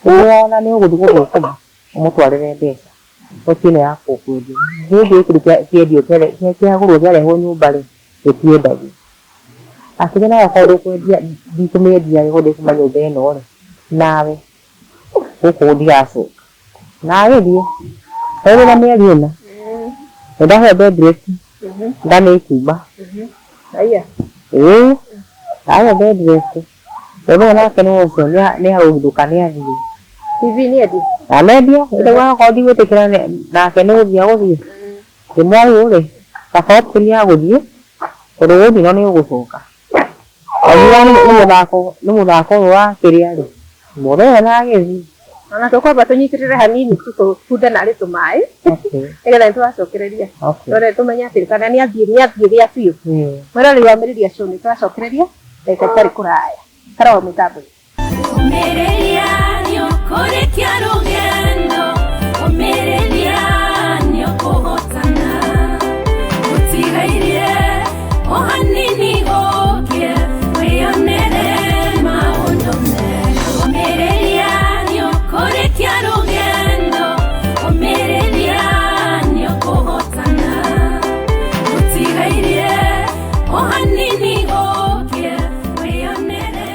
ngĩmwĩra ona nĩ ũgũthiĩ gũthũkũma ũmũtwarĩre mbeca. No ti ĩno ya kwendio. Niĩ ndiũĩ kĩndũ kĩendio kĩagũrwo kĩarehwo nyũmba rĩ, gĩtiendagio. Akĩnjĩra nawe okorwo ndũkwendia ndikũmĩendia rĩ, okorwo ndĩkuma nyũmba ĩno rĩ, nawe gũkũ ndigacoka. Na agĩthiĩ. Twarĩ na mĩeri ĩna. Nĩndaheo bed rest nda nĩ ĩkuuma. Ĩĩ, ndaheo bed rest. Mũthenya nake nĩ ũcio nĩ arũhithũka nĩ athiĩ. TV nĩ endie? Amendia, rĩu akorwo ndigwĩtĩkĩra nake nĩ gũthiĩ agũthiĩ. Ngĩmwĩra rĩu rĩ, kaba option ya gũthiĩ, tondũ gũthiĩ no nĩ ũgũcoka. Angiuga nĩ mũthako nĩ mũthako ũyũ wa kĩrĩa rĩ, mũthenya na agĩthiĩ. Ona tũkwamba tũnyitĩrĩre hanini tu tũkunde narĩ tũmaĩ nĩgetha nĩtũracokereria tũrore tũmenye atĩ kana nĩathiĩ nĩathiĩ gĩa biũ. Mwĩroreri wa Ũmĩrĩria Show, nĩtũracokereria ndagĩka itarĩ kũraya. Ikara o mĩtambo-inĩ. Ũmĩrĩria nĩũkũrĩkia rũgendo, ũmĩrĩria nĩũkũhotana. Gũtigairie o hanini gũkĩe, wĩyonere maũndũ mega. Ũmĩrĩria nĩũkũrĩkia rũgendo, ũmĩrĩria nĩũkũhotana. Gũtigairie o hanini gũkĩe, wĩyonere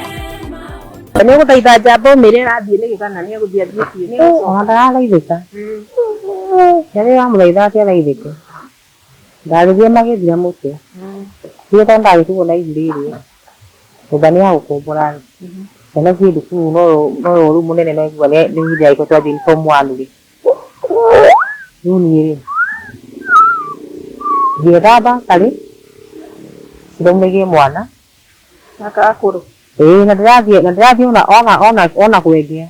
maũndũ. Nĩ ũgũthaitha njamba ũmĩre arathiĩ nĩkĩ kana nĩ egũthiĩ athiĩ biũ? Nĩ egũcoka? Ona ndarageithĩka. Rĩrĩa wamũthaitha atĩ ageithĩke, ndarĩrie magĩthira mũtwe. Tiga tondũ ndagĩtigwo na ihu rĩrĩ, nyũmba nĩ ya gũkombora rĩ, ciana ciĩ thukuru no ũyũ rĩu mũnene no aigua nĩ hĩndĩ angĩkorwo twathiĩ form one rĩ, rĩu niĩ rĩ, Ngĩethamba karĩ ciraumagie mwana. Gaka gakũrũ. Ĩĩ na ndĩrathiĩ na ndĩrathiĩ ona ona ona ona kwendia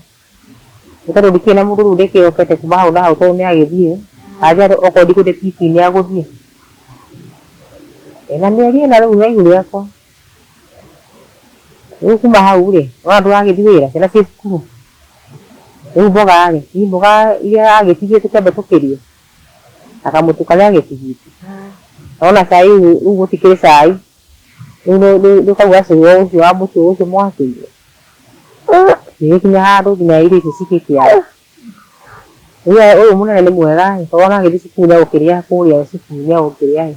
nĩ tondũ ndikĩrĩ na mũndũ rĩu ndĩkĩhokete kuma hau na hau tondũ nĩ agĩthiĩ anjĩra okorwo ndikũrĩ TC nĩ agũthiĩ. Ĩĩ na mĩeri ĩna rĩu ya ihu rĩakwa. Rĩu kuma hau rĩ, wona ndũragĩthiĩ wĩra ciana ciĩ cukuru. Rĩu mboga rĩ, i mboga iria agĩtigĩte twambe tũkĩrĩe na kamũtu karĩa agĩtigĩte. Ona cai rĩu gũtikĩrĩ cai, rĩu nĩ ũkauga cũrũ o ũcio wa mũtu ũcio mwakĩire. Gĩgĩkinya handũ nginya irio icio cigĩkĩaga. Rĩu ũyũ mũnene nĩ mwega ĩ, tondũ ona agĩthiĩ cukuru nĩ egũkĩrĩa kũrĩa cukuru nĩ egũkĩrĩa ĩ.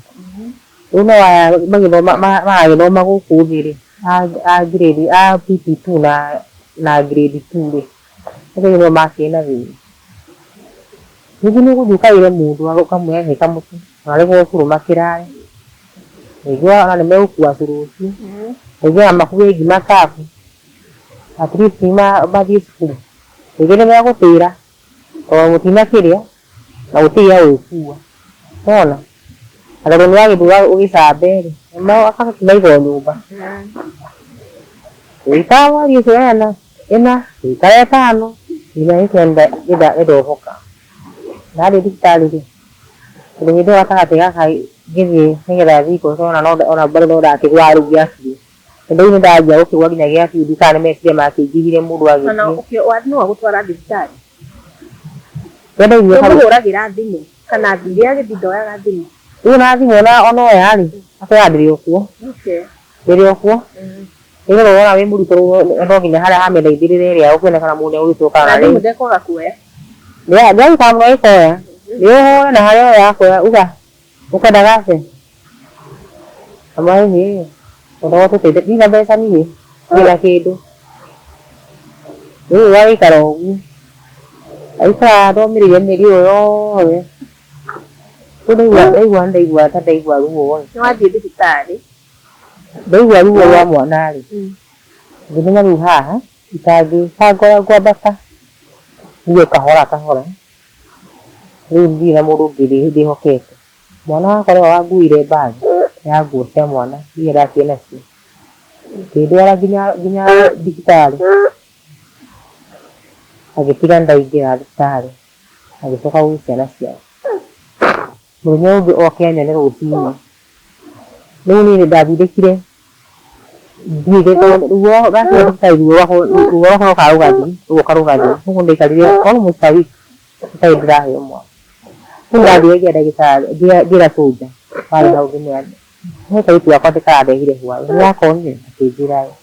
Rĩu no aya magĩthoma maragĩthoma gũkũ thĩ rĩ, a grade a PP2 na grade 2 rĩ, acio nĩo makĩrĩ na thĩna. Rĩngĩ nĩ ũgũthiĩ ũkagĩre mũndũ ũkamwĩra he kamũtu narĩ gwa cũrũ makĩrare. Rĩngĩ ona nĩ megũkua cũrũ ũcio, rĩngĩ ona makue ngima kabu, at least mathiĩ cukuru. Rĩngĩ nĩ megũtĩra tondũ mũtinakĩrĩa na gũtirĩ gĩa gwĩkua. Nĩwona? Na tondũ nĩ wagĩthiĩ ũgĩcambe rĩ, agakĩmaigwo nyũmba. Gũikara mweri ũcio ĩna, ĩna, gũikara ĩtano, nginya gĩkenda nĩndohoka. Ndathiĩ thibitarĩ rĩ, tondũ hĩndĩ ĩyo gatagatĩ gaka ngĩthiĩ nĩgetha thiĩ kũheo ona ona bado no ndakĩgũaga rĩu gĩa biũ. Tondũ rĩu nĩndanjia gũkĩgũa nginya gĩa biũ ndiũĩ kana nĩ meciria makĩingĩhire mũndũ agĩthiĩ. Nũ agũtwara thibitarĩ? Rĩrĩa ndaiguire karuo. Ũmũhũragĩra thimũ kana athire agĩthiĩ ndoyaga thimũ? Rĩu ona thimũ ona oya rĩ, akoiga ndĩrĩ o kuo. Ndĩrĩ o kuo. Nĩgetha wona wĩ mũritũ rĩu no nginya harĩa ha metha ithirĩre ĩrĩa ũkĩonekana mũndũ nĩegũgĩcoka Na thimũ ndekwaga kuoya? Ndĩagĩikara mũno ĩkoya. Nĩ ũhũre na harĩa oya akoya uga ũkwendaga atĩa? Kamwĩra ĩhĩ ũrĩa ũtũteithia ndirĩ na mbeca niĩ ndirĩ na kĩndũ. Rĩu agĩikara ũguo, agĩikara athomithĩirie mĩeri ĩyo yothe. Rĩu ndaigua ndaigua ndaigua ta ndaigua ruo ĩ. Nĩ wathiĩ thibitarĩ? Ndaigua ruo rwa mwana rĩ, ngĩmenya rĩu haha itangĩbanga ũrĩa ngwambata thiĩ kahora kahora, rĩu ndirĩ na mũndũ ũngĩ ndĩhokete. Mwana wakwa nĩwe wanguĩire bag ya nguo cia mwana iria ndakire nacio, ngĩndwara nginya nginya thibitarĩ, agĩtiga ndaingĩra thibitarĩ, agĩcoka gwĩ ciana ciao. Mũthenya ũngĩ oke anyone rũcinĩ, rĩu niĩ nĩndathirĩkire thiĩte tondũ ruo ndakinya thibitarĩ ruo rwakwa rwokaga rũgathiĩ rũgoka rũgathiĩ, ũguo ndaikarire almost a week itarĩ ndĩraheo mwana. Rĩu ndathire ngĩra ndagĩtarĩ ngĩra soldier warĩ hau ngĩmwĩra he kairĩtu gakwa karandehire hwaĩ nĩgakonire? Akĩnjĩra ĩĩ.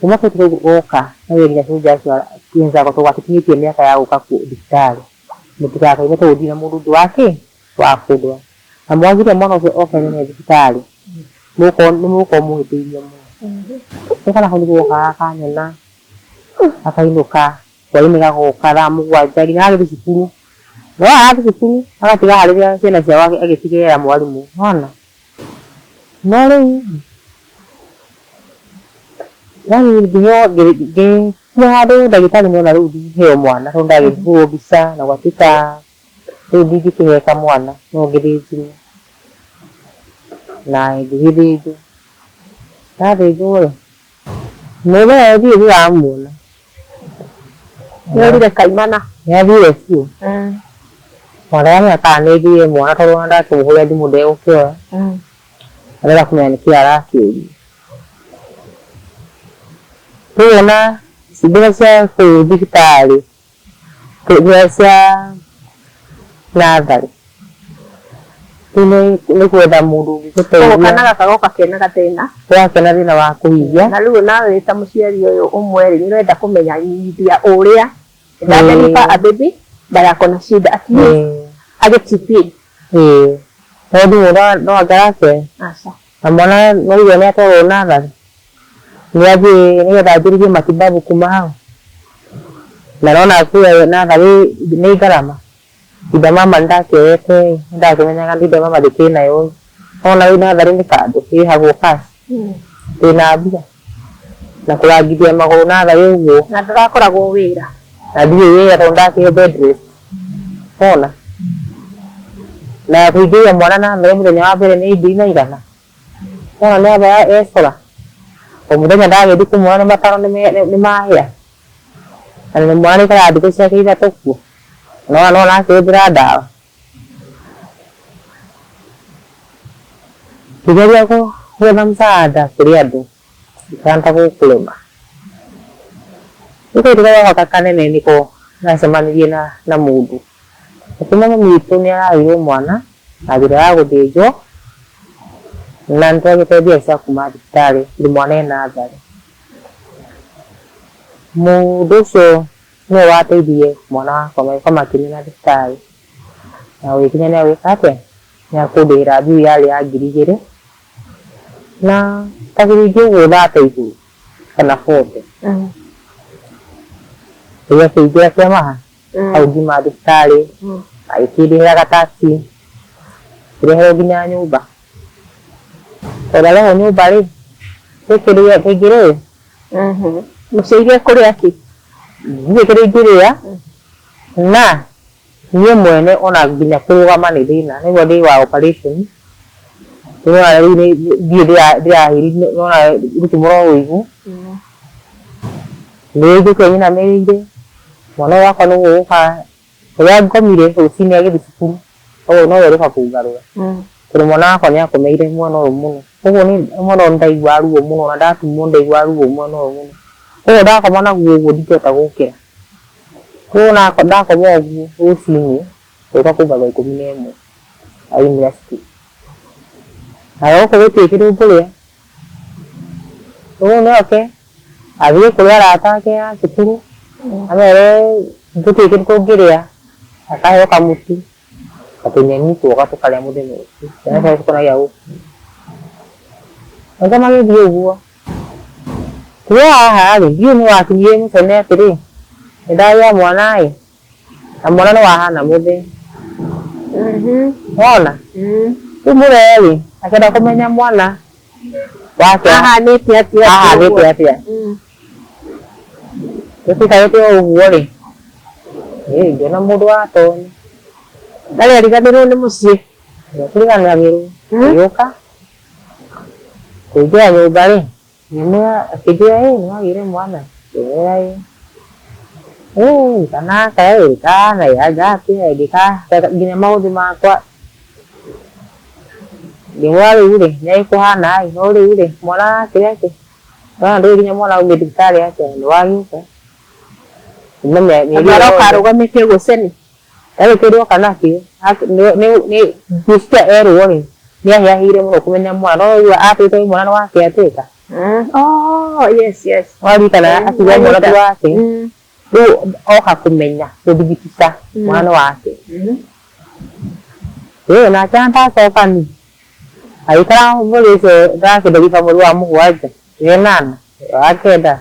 Kuma kairĩtu kau goka na nginya soldier acio wenzakwa tondũ gatikinyĩtie mĩaka ya gũka thibitarĩ mũtigakaime tondũ ndirĩ na mũndũ ũngĩ wa kĩ wa kũndwara. Na mwagire mwana ũcio oke anyone thibitarĩ nĩmũgũkorwo mũhĩtĩirie mũno. Rĩu kana kau nĩko gokaga gakanyona gakainũka hwainĩ gagoka thaa mũgwanja nginya gagĩthiĩ cukuru. No arathiĩ cukuru agatiga harĩria ciana ciao agĩtigĩrĩra mwarimũ nĩwona. No rĩu yani ngĩheo ngĩkinya handũ ndagĩtarĩ nĩona rĩu ndingĩheo mwana tondũ ndagĩhũrwo mbica na gwatuĩka rĩu ndingĩkĩheka mwana no ngĩthĩnjirwo na ngĩgĩthĩnjwo. Ndathĩnjwo rĩ, mũthenya ũyũ ndirĩ ndĩramuona. Nĩorire kaimana? Nĩathire biũ. Ona ndaramenya kana nĩaigire mwana tondũ ona ndakĩmũhũrĩra thimũ ndegũkĩoya. Arenda kũmenya nĩkĩĩ arakĩũria. Rĩu ona mbeca cia kũu thibitarĩ, mbeca cia natharĩ, rĩu nĩ gwetha mũndũ ũngĩgũteithia. Koguo kana gaka goka kena gathĩna. Goka kena thĩna wa kũhihia. Na rĩu nawe wĩ ta mũciari ũyũ ũmwe rĩ, nĩ ũrenda kũmenyithia ũrĩa ndangĩnipa a baby but ako na shida at least agĩ chip in. Ĩĩ, tondũ no anga arakĩoya. Aca. Na mwana nĩwaigua nĩatwarwo natharĩ, nĩathiĩ nĩgetha anjĩrĩrie matibabu kuma hau. Na nĩwona kũrĩa natharĩ nĩ ngarama. Ndinda mama nĩndakĩoete ĩ, nĩndakĩmenyaga ndinda mama ndĩkĩrĩ nayo ĩ, nĩwona rĩu natharĩ nĩ kandũ ĩrĩhagwo cash, ndĩna mbia na kũrangithia magũrũ natharĩ ũguo. Na ndũrakoragwo wĩra. Na ndirĩ wĩra tondũ ndakĩrĩ bed rest, nĩwona. Na kũingĩria mwana na mbere mũthenya wa mbere nĩ ngiri na igana. Mwana nĩ amba ecora. O mũthenya ndagĩthiĩ kũmuona nĩ matano nĩ mahĩa. Na nĩ mwana aikaraga thikũ ciake ithatũ kuo. No no arakĩhũthĩra ndawa. Ngĩgeria gwetha msaada kũrĩ andũ ikahana ta gũkũrema. Rĩu kahinda karĩa gakwa kanene nĩko ndacemanirie na mũndũ. Akĩmenya mami witũ nĩ aragĩirwo mwana na njĩra ya gũthĩnjwo na nĩ twagĩte mbia cia kuma thibitarĩ tondũ mwana ena natharĩ. Mũndũ ũcio nĩwe wateithirie mwana wakwa magĩũka makĩmena thibitarĩ na gũgĩkinya nĩ agwĩka atĩa nĩ akũndĩhĩra bill yarĩ ya 2000 na ta ciringi ũguo 30 igũrũ kana 40. Rĩrĩa kĩingĩra kĩamaha hau ngiuma thibitarĩ agĩkĩndĩhĩra gataxi ngĩreherwo nginya nyũmba. Tondũ ndarehwo nyũmba rĩ, gwĩ kĩndũ kĩngĩrĩo? Mũciaire kũrĩa kĩ? Ndirĩ kĩndũ ingĩrĩa na niĩ mwene ona nginya kũrũgama nĩ thĩna nĩguo ndĩ wa operation nĩwona rĩu ndirĩ ndĩrahĩri nĩwona rũtumo no rũigũ nĩ njũkire nyinamĩrĩire mwana ũyũ wakwa nĩguo ũgũka ũrĩa ngomire rũcinĩ agĩthiĩ cukuru ũguo nowe ũrĩũka kũngarũra tondũ mwana wakwa nĩ akomeire mwena ũyũ mũno ũguo mwena ũyũ nĩndaiguaga ruo mũno na ndatumwo nĩndaiguaga ruo mwena ũyũ mũno ũguo ndakoma naguo ũguo ndingĩhota gũkĩra koguo ndakoma ũguo rũcinĩ ũka kũngarũra 11 aumĩra cukuru na gũkũ gũtirĩ kĩndũ ngũrĩa ũguo no oke athiĩ kũrĩ arata ake a cukuru amere gũtirĩ kĩndũ tũngĩrĩa akaheo kamũtu gatũnyeni twoka tũkarĩa mũthenya ũcio ciana ciake cikonagia gũkũ maica magĩthiĩ ũguo tũrĩ haha rĩ ndiũĩ nĩ wakinyire mũcene atĩrĩ nĩ ndagĩa mwana ĩ na mwana nĩ wahana mũthee wona rĩu mũthee rĩ akĩenda kũmenya mwana wake ahanĩte atĩa ahanĩte atĩa tũtikarĩte o ũguo rĩ ngĩona mũndũ wa tonya ndarĩ ariganĩrwo nĩ mũciĩ kũriganagĩrwo agĩũka kũingĩra nyũmba rĩ ngĩmwĩra akĩnjĩra ĩ nĩwagĩire mwana ngĩmwĩra ĩ ĩ kanaka ĩ kana anga atĩa ngĩka nginya maũthĩ makwa ngĩmwĩra rĩu rĩ nĩagĩkũhana ĩ no rĩu rĩ mwana akĩrĩ atĩa nĩwona ndũĩ nginya mwana aumire thibitarĩ atĩa nĩwagĩũka kuma mĩeri andũ ĩyo aroka yothe arũgamĩte ũguo ceni ndarĩ kĩndũ oka nakĩo ngwĩciria erwo rĩ nĩahĩahĩire mũno kũmenya mwana no rĩu atwĩte mwana nĩ wake atuĩka Oh, yes, yes. waririkana akiuga mwana ti wake rĩu oka kũmenya gũthibitica mwana nĩ wake ĩĩ nake ndacoka ni agĩikara mweri ũcio ndakĩnderiba mweri wa mũgwanja ĩnana wa kenda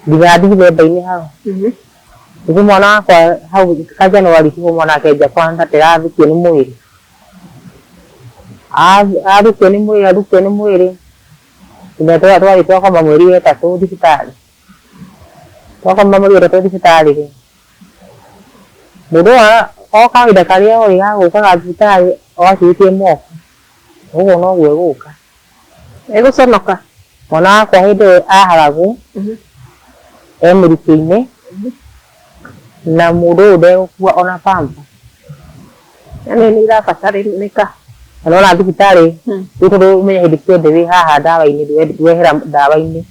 nginya Dithemba-inĩ hau nĩguo mwana wakwa hau ka January tiguo mwana akenja kwanza ndĩrathukio nĩ mwĩrĩ athukio nĩ mwĩrĩ athukio nĩ mwĩrĩ nginya twathiĩ twakoma mweri wa ĩtatũ thibitarĩ twakoma mweri wa ĩtatũ thibitarĩ rĩ mũndũ ũyũ o kawaida karĩa oĩ ga gũkaga thibitarĩ o akinyĩtie moko ũguo noguo egũka Egũconoka. Mwana wakwa hĩndĩ ĩyo aharagwo e mũrukĩ-inĩ na mũndũ ũyũ ndegũkua ona pamba Yani nĩ irabatarĩka. Na nĩwona thibitarĩ rĩu tondũ ũmenye hĩndĩ ciothe wĩ haha ndawa-inĩ ndwehera ndawa-inĩ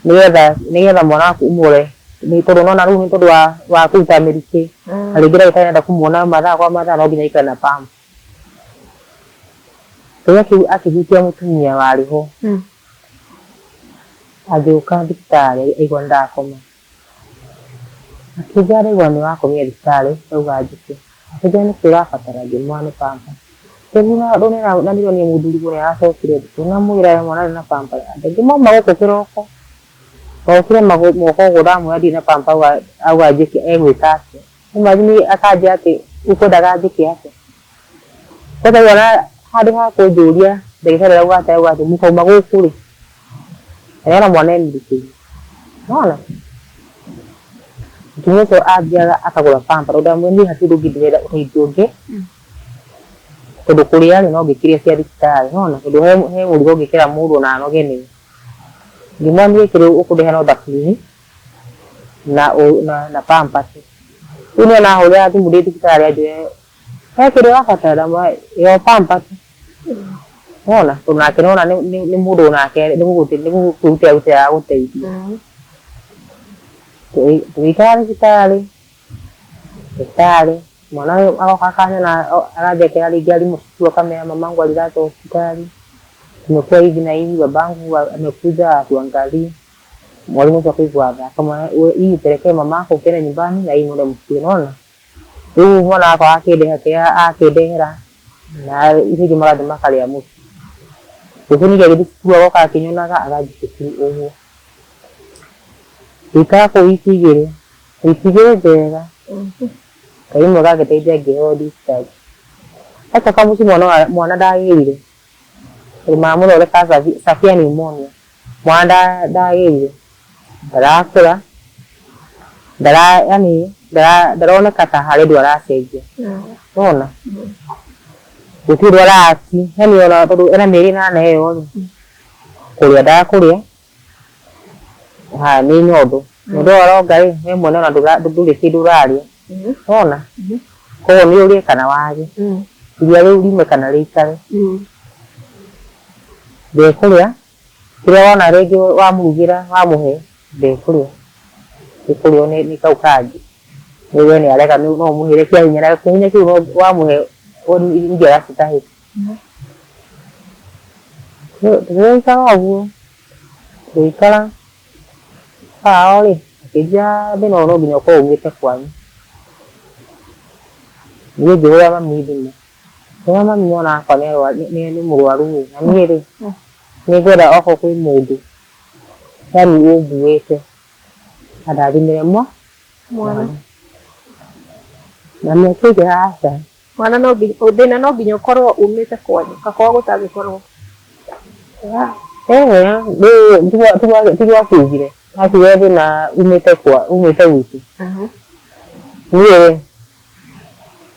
nĩgetha mwana waku ũmũrore nĩ tondũ nĩwona rĩu nĩ tondũ wa kũruta mĩrukĩ na rĩngĩ ndagĩtarĩ nĩarenda kũmuona mathaa kwa mathaa no nginya aikare na pamba. Kĩrĩa kĩu akĩhutia mũtumia warĩ ho agĩũka thibitarĩ aigua nĩndakoma akĩnjĩra ndaigua nĩwakomire thibitarĩ ndauga njũke akĩnjĩra nĩkĩ ũrabatara ngĩmwĩra nĩ pamba rĩu na ndĩronire mũthuri nĩaracokire ũtukũ ndamwĩra mwana ndarĩ na pamba ngĩmauma gũkũ kĩroko okire moko ũguo ndamwĩra ndirĩ na pamba auga njĩke egwĩka atĩa imagine akanjĩra atĩ ũkwendaga njĩke atĩa kwanza rĩu ona handũ ha kũnjũria ndagĩtarĩ arauga atĩa arauga atĩ mũkauma gũkũ rĩ na nĩwona mwana e mũrukĩ-inĩ nĩwona mũtumia ũcio athiaga akagũra pamba tondũ ndamwĩra niĩ hatirĩ ũndũ ũngĩ ndĩrenda ũteithio ũngĩ Tondu kuria ri no ngikirie cia thibitarĩ nona tondu he mũrigo ũngĩkĩra mũndũ ona anoge nĩwe. Ngĩmwĩra niĩ kĩrĩa ũkũndehe no thabuni na pampers. Rĩu niĩ ona ahũrĩra thimũ ndĩ thibitarĩ anjĩre he kĩndũ ũrabatara ndamwĩra yo pampers. Nona tondũ nake nona nĩ mũndũ onake nĩ gũkwĩrutĩra arutĩra agũteithia. Tũgĩikara thibitarĩ thibitarĩ mwana ũyũ agoka akanyona aranjekera rĩngĩ arimũ cukuru akamera mamangu alilazwa hospitali tumekuwa hivi na hivi babangu amekuja atuangalie. Mwalimu ũcio akaigua tha akamwĩra hii upelekee mamako ukienda nyumbani na hii mwende mchukue nona. Rĩu mwana wakwa akĩndehe kĩrĩa akĩndehera na icio ingĩ magathiĩ makarĩa mũciĩ. Rũciũ ningĩ agĩthiĩ cukuru agoka akĩnyonaga agathiĩ cukuru ũguo. Ngĩikara kũu wiki igĩrĩ, wiki igĩrĩ njega Ngai mwega agĩteithia ngĩheo discharge. Acoka mũciĩ mwana ndagĩrire tondũ mamũthondeka severe pneumonia. Mwana ndagĩrire ndarakũra yani ndaroneka ta harĩ ũndũ aracenjia nona gũtirĩ ũndũ araki yani ona tondũ ena mĩeri ĩnana ĩyo rĩ kũrĩa ndakũrĩa ha nĩ nyondo nyondo ĩyo aronga rĩ we mwene ona ndũrĩ kĩndũ ũrarĩa nona koguo nĩ ũrĩe kana wage iria rĩu riume kana rĩikare ndekũrĩa kĩrĩa wona rĩngĩ wamũrugĩra wamũhe ndekũrĩa ĩkũrĩo nĩ kau kangĩ nĩ we nĩ arega no ũmũheire kĩa hinya na kĩa hinya kĩu no wamũhe ningĩ aracitahĩka. Tũgĩikara ũguo tũgĩikara baba rĩ akĩnjĩra thĩna ũyũ no nginya ũkorwo umĩte kwanyu. Niĩ ngĩhũrĩra mami thimũ ngĩra mami mwana wakwa nĩ mũrwaru ĩ na niĩ rĩ nĩngwenda okorwo kwĩ mũndũ yani ũnguĩte andathimĩre mwana. Mami akĩnjĩra aca. Mwana no nginya thĩna no nginya ũkorwo umĩte kwanyu gakorwo gũtangĩkorwo. Tiguo akiugire akiugire thĩna umĩte kwa umĩte gwitũ. Niĩ rĩ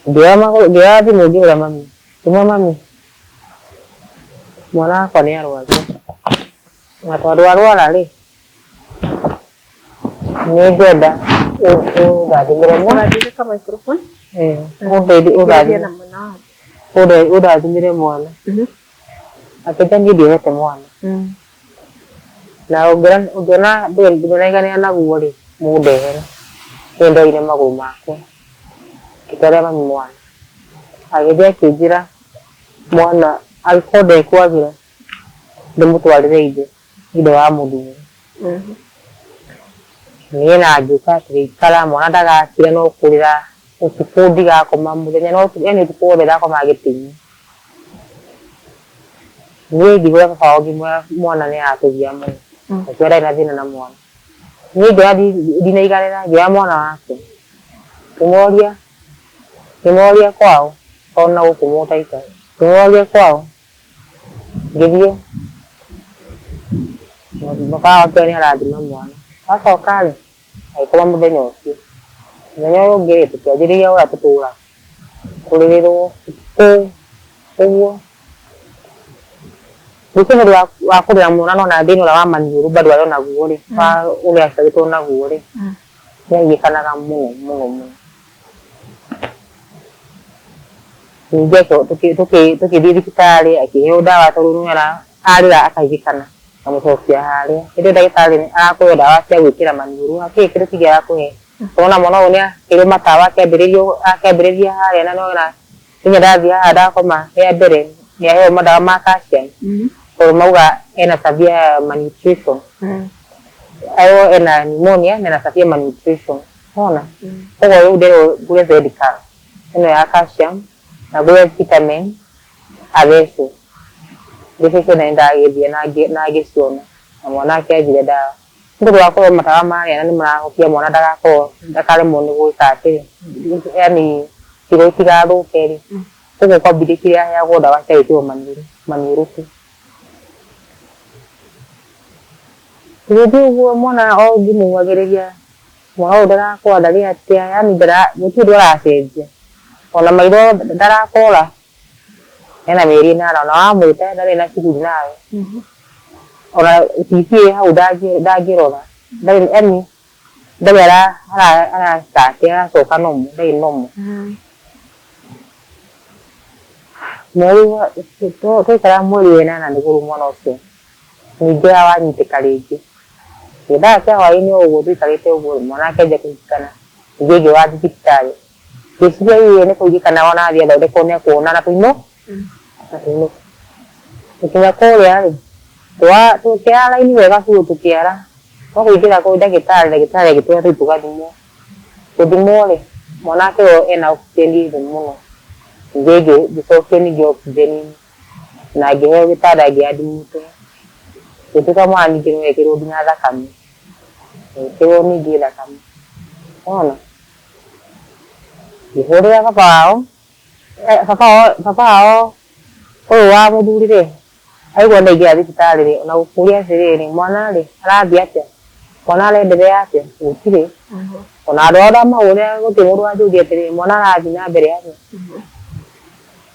ngĩoya thimũ ngĩhũra mami ngĩmwĩra mami mwana wakwa nĩ arwaru na tondũ arwara rĩ nĩngwenda ũndathimĩre mwana. Ũrathimĩka microphone. Ũndathimĩre mwana. Akĩnjĩra niĩ ndiohete mwana na ũngĩona ndũnaiganĩra naguo rĩ mũndehere. Niĩ ndoire magũrũ makwa ngĩtwarĩra mami mwana agĩthiĩ akĩnjĩra mwana angĩkorwo ndekwagĩra ndĩmũtwarĩre ithe ithe wa mũthuri. Niĩ na ngĩũka tũgĩikara mwana ndagakira no kũrĩra ũtukũ ndigakoma mũthenya no yani ũtukũ wothe ndakomaga gĩtĩ-inĩ. Niĩ ngĩhũra baba wao ngĩmwĩra mwana nĩ aratũgia mũno akiuga ndarĩ na thĩna na mwana. Niĩ ngĩoya ndinaiganĩra ngĩoya mwana wake ngĩmoria kwao tondũ na gũkũ Mũtaita ngĩmoria kwao ngĩthiĩ baba wao akĩona nĩ arathima mwana. Acoka rĩ agĩkoma mũthenya ũcio. Mũthenya ũyũ ũngĩ rĩ tũkĩanjĩrĩria ũrĩa tũtũraga kũrĩrĩrwo ũtukũ ũguo. Rũciũ nĩ ũndũ wa kũrĩra mwana nona thĩna ũrĩa wa maniũrũ bado arĩ onaguo rĩ wa ũrĩa aciarĩtwo naguo rĩ nĩ agiĩkanaga mũno mũno mũno. Ningĩ tũkĩthiĩ thibitarĩ akĩheo ndawa tondũ nĩ arĩra akaigĩkana akamũcokia harĩa. Hĩndĩ ĩyo ndagĩtarĩ arakũhe ndawa cia gwĩkĩra maniũrũ hatirĩ kĩndũ kĩngĩ arakũhe. Ũrona mwana ũyũ nĩ akĩrwo matawa akĩambĩrĩria harĩa na nĩwona nginya ndathiĩ haha ndakoma rĩa mbere nĩ aheo madawa ma calcium tondũ mauga ena severe malnutrition. Aheo ena pneumonia na ena severe malnutrition. Nĩwona? Koguo rĩu nderwo ngũre Zedical ĩno ya calcium na ngũre vitamin athecwo. Mbeca icio nĩ ndagĩthiĩ na ngĩciona na mwana akĩanjire ndawa. Nĩ tondũ wa kũheo matawa marĩa na nĩ marahofia mwana ndagakorwo ndakaremwo nĩ gwĩka atĩrĩ yani higo itigathũke rĩ koguo kwambĩrĩria kĩrĩa aheagwo ndawa cia gwĩkĩrwo maniũrũ tu. Tũgĩthiĩ ũguo mwana o ngĩmũgagĩrĩria mwana ũyũ ndarakũra ndarĩ atĩa yani gũtirĩ ũndũ aracenjia ona maitho ndarakũra. Hena mĩeri ĩnana ona wamwĩta ndarĩ na shughuli nawe. Ona TV ĩ hau ndangĩrora. Ndarĩ yani ndarĩ ara aracoka normal, ndarĩ normal. Mweri wa twaikara mweri wa ĩnana nĩguo mwana ũcio ningĩ wanyitĩka rĩngĩ. Gĩthaa kĩa hwaĩ-inĩ o ũguo tũikarĩte ũguo mwana akĩanjia kũhikana ningĩ ĩngĩ wa thibitarĩ. Ngĩciria ĩĩ nĩ kũhingĩkana ona athiĩ athondekwo nĩ ekuona na tũinũ na tũinũke. Gũkinya kũrĩa rĩ tũkĩara raini wega biũ tũkĩara no kũingĩra kũu ndagĩtarĩ ndagĩtarĩ agĩtwĩra tũthiĩ tũgathimwo. Gũthimwo rĩ mwana akĩrwo ena oxygen ĩ thĩ mũno. Ningĩ ngĩcokio ningĩ oxygen na ngĩheo gĩtanda ngĩ admit wo. Gũtuĩka mwana ningĩ no ekĩrwo nginya thakame, agĩkĩrwo ningĩ thakame. Wona? Ngĩhũrĩra baba wao, baba wao ũyũ wa mũthuri rĩ, aigua ndaingĩra thibitarĩ rĩ, ona gũkũria atĩrĩrĩ, mwana rĩ, arathiĩ atĩa? Mwana arenderea atĩa? Gũtirĩ. Ona andũ ao ndamahũrĩra gũtirĩ mũndũ wanjũria atĩrĩrĩ, mwana arathiĩ na mbere atĩa?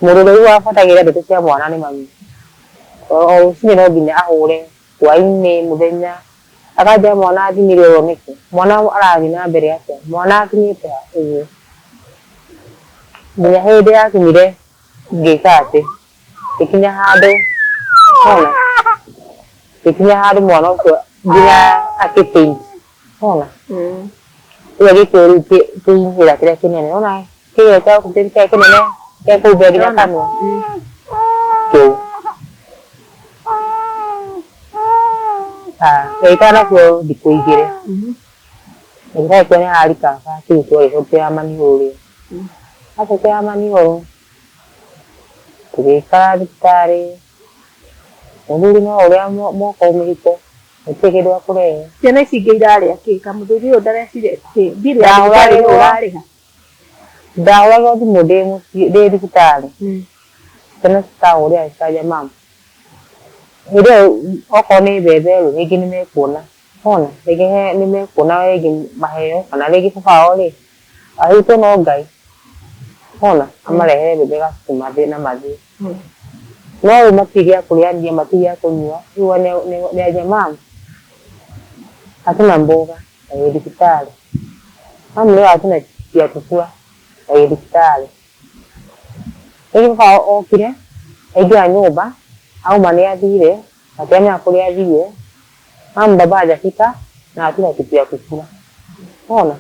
Mũndũ ũrĩa ũiguaga abuatagĩrĩra ndeto cia mwana nĩ mami. O rũcinĩ no nginya ahũre, hwainĩ, mũthenya, akanjĩra mwana athimire ũũ nĩkĩ? Mwana arathiĩ na mbere atĩa? Mwana akinyĩte ha? Ũguo. Nginya hĩndĩ yakinyire ngĩka atĩ, ngĩkinya handũ, wona, ngĩkinya handũ mwana ũcio nginya akĩ faint, wona. Rĩu agĩkĩrwo rĩu kĩinhĩra kĩrĩa kĩnene, wona kĩrĩa kĩa kĩrĩa kĩnene gĩa kũhumbĩra nginya kanua, kĩu. Twaikara nakĩo thikũ igĩrĩ, ndagĩtarĩ akĩona nĩ ararikaba akĩrutwo agĩcokera maniũrũ rĩ, acokera maniũrũ tũgĩikara thibitarĩ, mũthuri no ũrĩa moka mĩhuko gũtirĩ kĩndũ akũrehe. Ciana ici ingĩ irarĩa kĩ? Ka mũthuri ũyũ ndarecire kĩ? Bill ya thibitarĩ nũ ũrarĩha? Ndahũragĩrwo thimũ ndĩ mũciĩ ndĩ thibitarĩ, ciana cikahũrĩra cikanjĩra mum, hĩndĩ ĩyo okorwo nĩ mbembe rĩ, rĩngĩ nĩ mekuona, wona, rĩngĩ nĩ mekuona rĩngĩ maheo kana rĩngĩ baba wao rĩ, ahutwo no Ngai, wona, amarehere mbembe gacuku mathiĩ na mathiĩ. No rĩu matirĩ gĩa kũrĩa nginya matirĩ gĩa kũnyua, rĩu nĩanjia mum, hatuna mboga na wĩ thibitarĩ. Mum leo hatuna ya kukula na wĩ thibitarĩ. Rĩngĩ baba wao okire, aingĩra nyũmba, auma nĩ athire, matiramenya kũrĩa athire, mum baba hajafika na hatuna kitu ya kukula. Wona?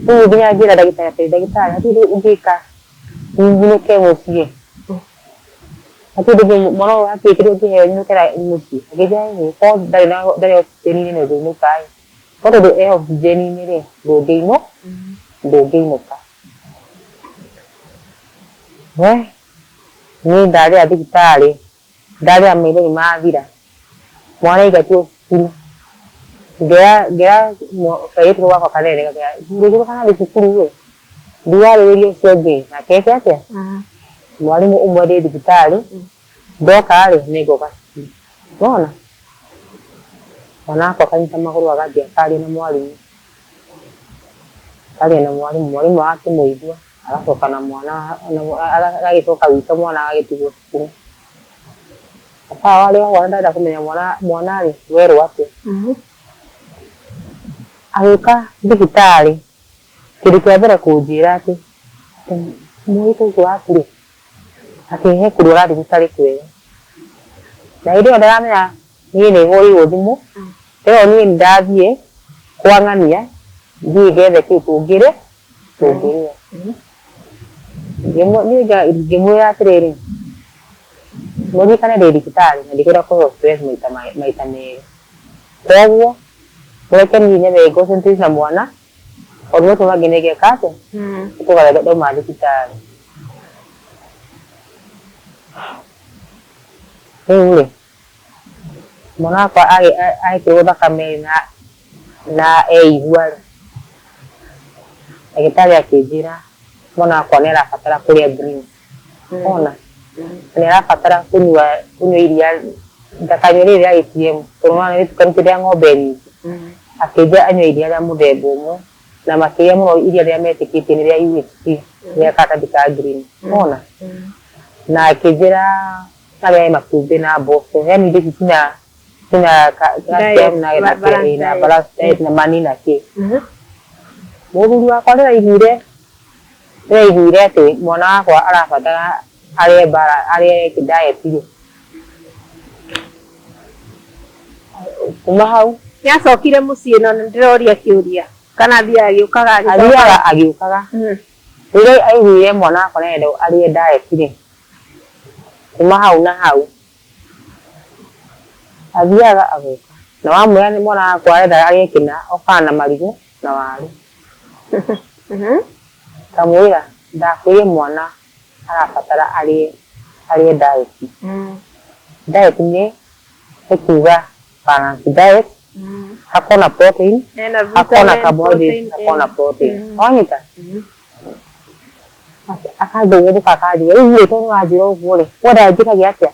Rĩu nginya ngĩra ndagĩtarĩ atĩrĩ, ndagĩtarĩ hatirĩ ũndũ ũngĩka nyinũke mũciĩ. Hatirĩ ũndũ mwana ũyũ hatirĩ kĩndũ ũngĩheo nyinũke mũciĩ. Akĩnjĩra ĩĩ korwo ndarĩ na ndarĩ oxygen-inĩ nĩ ũngĩinũka ĩ. No tondũ e oxygen-inĩ rĩ, ndũngĩinũka. We niĩ ndarĩra thibitarĩ, ndarĩra maithori mathira, mwana aingatirwo cukuru, ngĩra ngĩra kairĩtu kau gakwa kanene ngakera rũciũ kanathiĩ cukuru ĩ, ndiwarĩrĩria ũcio ũngĩ nake eke atĩa? Mwarimũ ũmwe ndĩ thibitarĩ, ndoka rĩ, nĩngoka cukuru. Nĩwona? Mwana wakwa akanyita magũrũ agathiĩ akaria na mwarimũ, akaria na mwarimũ, mwarimũ agakĩmũigua agacoka na mwana agagĩcoka gwitũ mwana agagĩtigwo cukuru. Baba wao arĩ oho ndarenda kũmenya mwana mwana rĩ werwo atĩa. Agĩũka thibitarĩ kĩndũ kĩa mbere kũnjĩra atĩ mũirĩtu ũcio waku rĩ atĩ he kũndũ arathiĩ gũtarĩ kwega. Na hĩndĩ ĩyo ndaramenya niĩ nĩ hũrĩirwo thimũ, ĩyo niĩ nĩ ndathiĩ kwa ng'ania thiĩ ngethe kĩndũ tũngĩrĩa tũngĩrĩa. Niĩ ngĩmwĩra atĩrĩrĩ, mũririkane ndĩ thibitarĩ na ndikwenda kũheo stress maita maita merĩ. Koguo mũreke niĩ nyambe ngĩ concentrate na mwana tondũ macio mangĩ nĩ ngeka atĩa, nĩtũgathiĩ ndauma thibitarĩ. Rĩu rĩ, mwana wakwa agĩkĩrwo thakame na eigua rĩ, ndagĩtarĩ akĩnjĩra mwana wakwa nĩ arabatara kũrĩa greens, wona, na nĩ arabatara kũnyua kũnyua iria ndakanyue rĩrĩ rĩa ATM tondũ nĩwona nĩrĩtukanĩtio rĩa ng'ombe nyingĩ, akĩnjĩra anyue iria rĩa mũthemba ũmwe na makĩria mũno iria rĩrĩa metĩkĩtie nĩ rĩa UHT rĩa karatathi ka green, wona. Na akĩnjĩra arĩage matumbĩ na mboco, yani indo ici cina cina Diet, calcium na na balanced na diet. balanced diet na mani na kĩ. Mũthuri wakwa rĩrĩa aiguire atĩ mwana wakwa arabatara arĩe bara arĩe diet rĩ, kuma hau Nĩacokire mũciĩ no nĩndĩroria kĩũria kana athiaga agĩũkaga agĩcokaga? Athiaga agĩũkaga. Rĩrĩa aiguire mwana wakwa nĩarenda arĩe diet rĩ, kuma hau na hau athiaga agoka na wamwĩra nĩ mwana wakwa arenda arĩe kĩna, okaga na marigũ na waru. Ngamwĩra ndakwĩrire mwana arabatara arĩe diet. Diet nĩ kuga balanced diet, hakorwo na protein, Ena hakorwo na vitamin, carbohydrate, protein, hakorwo na protein. Wanyita? Mhm. Akathũgũrũka akanjĩra rĩu rĩ, tondũ nĩwanjĩra ũguo rĩ, wenda njĩkage atĩa?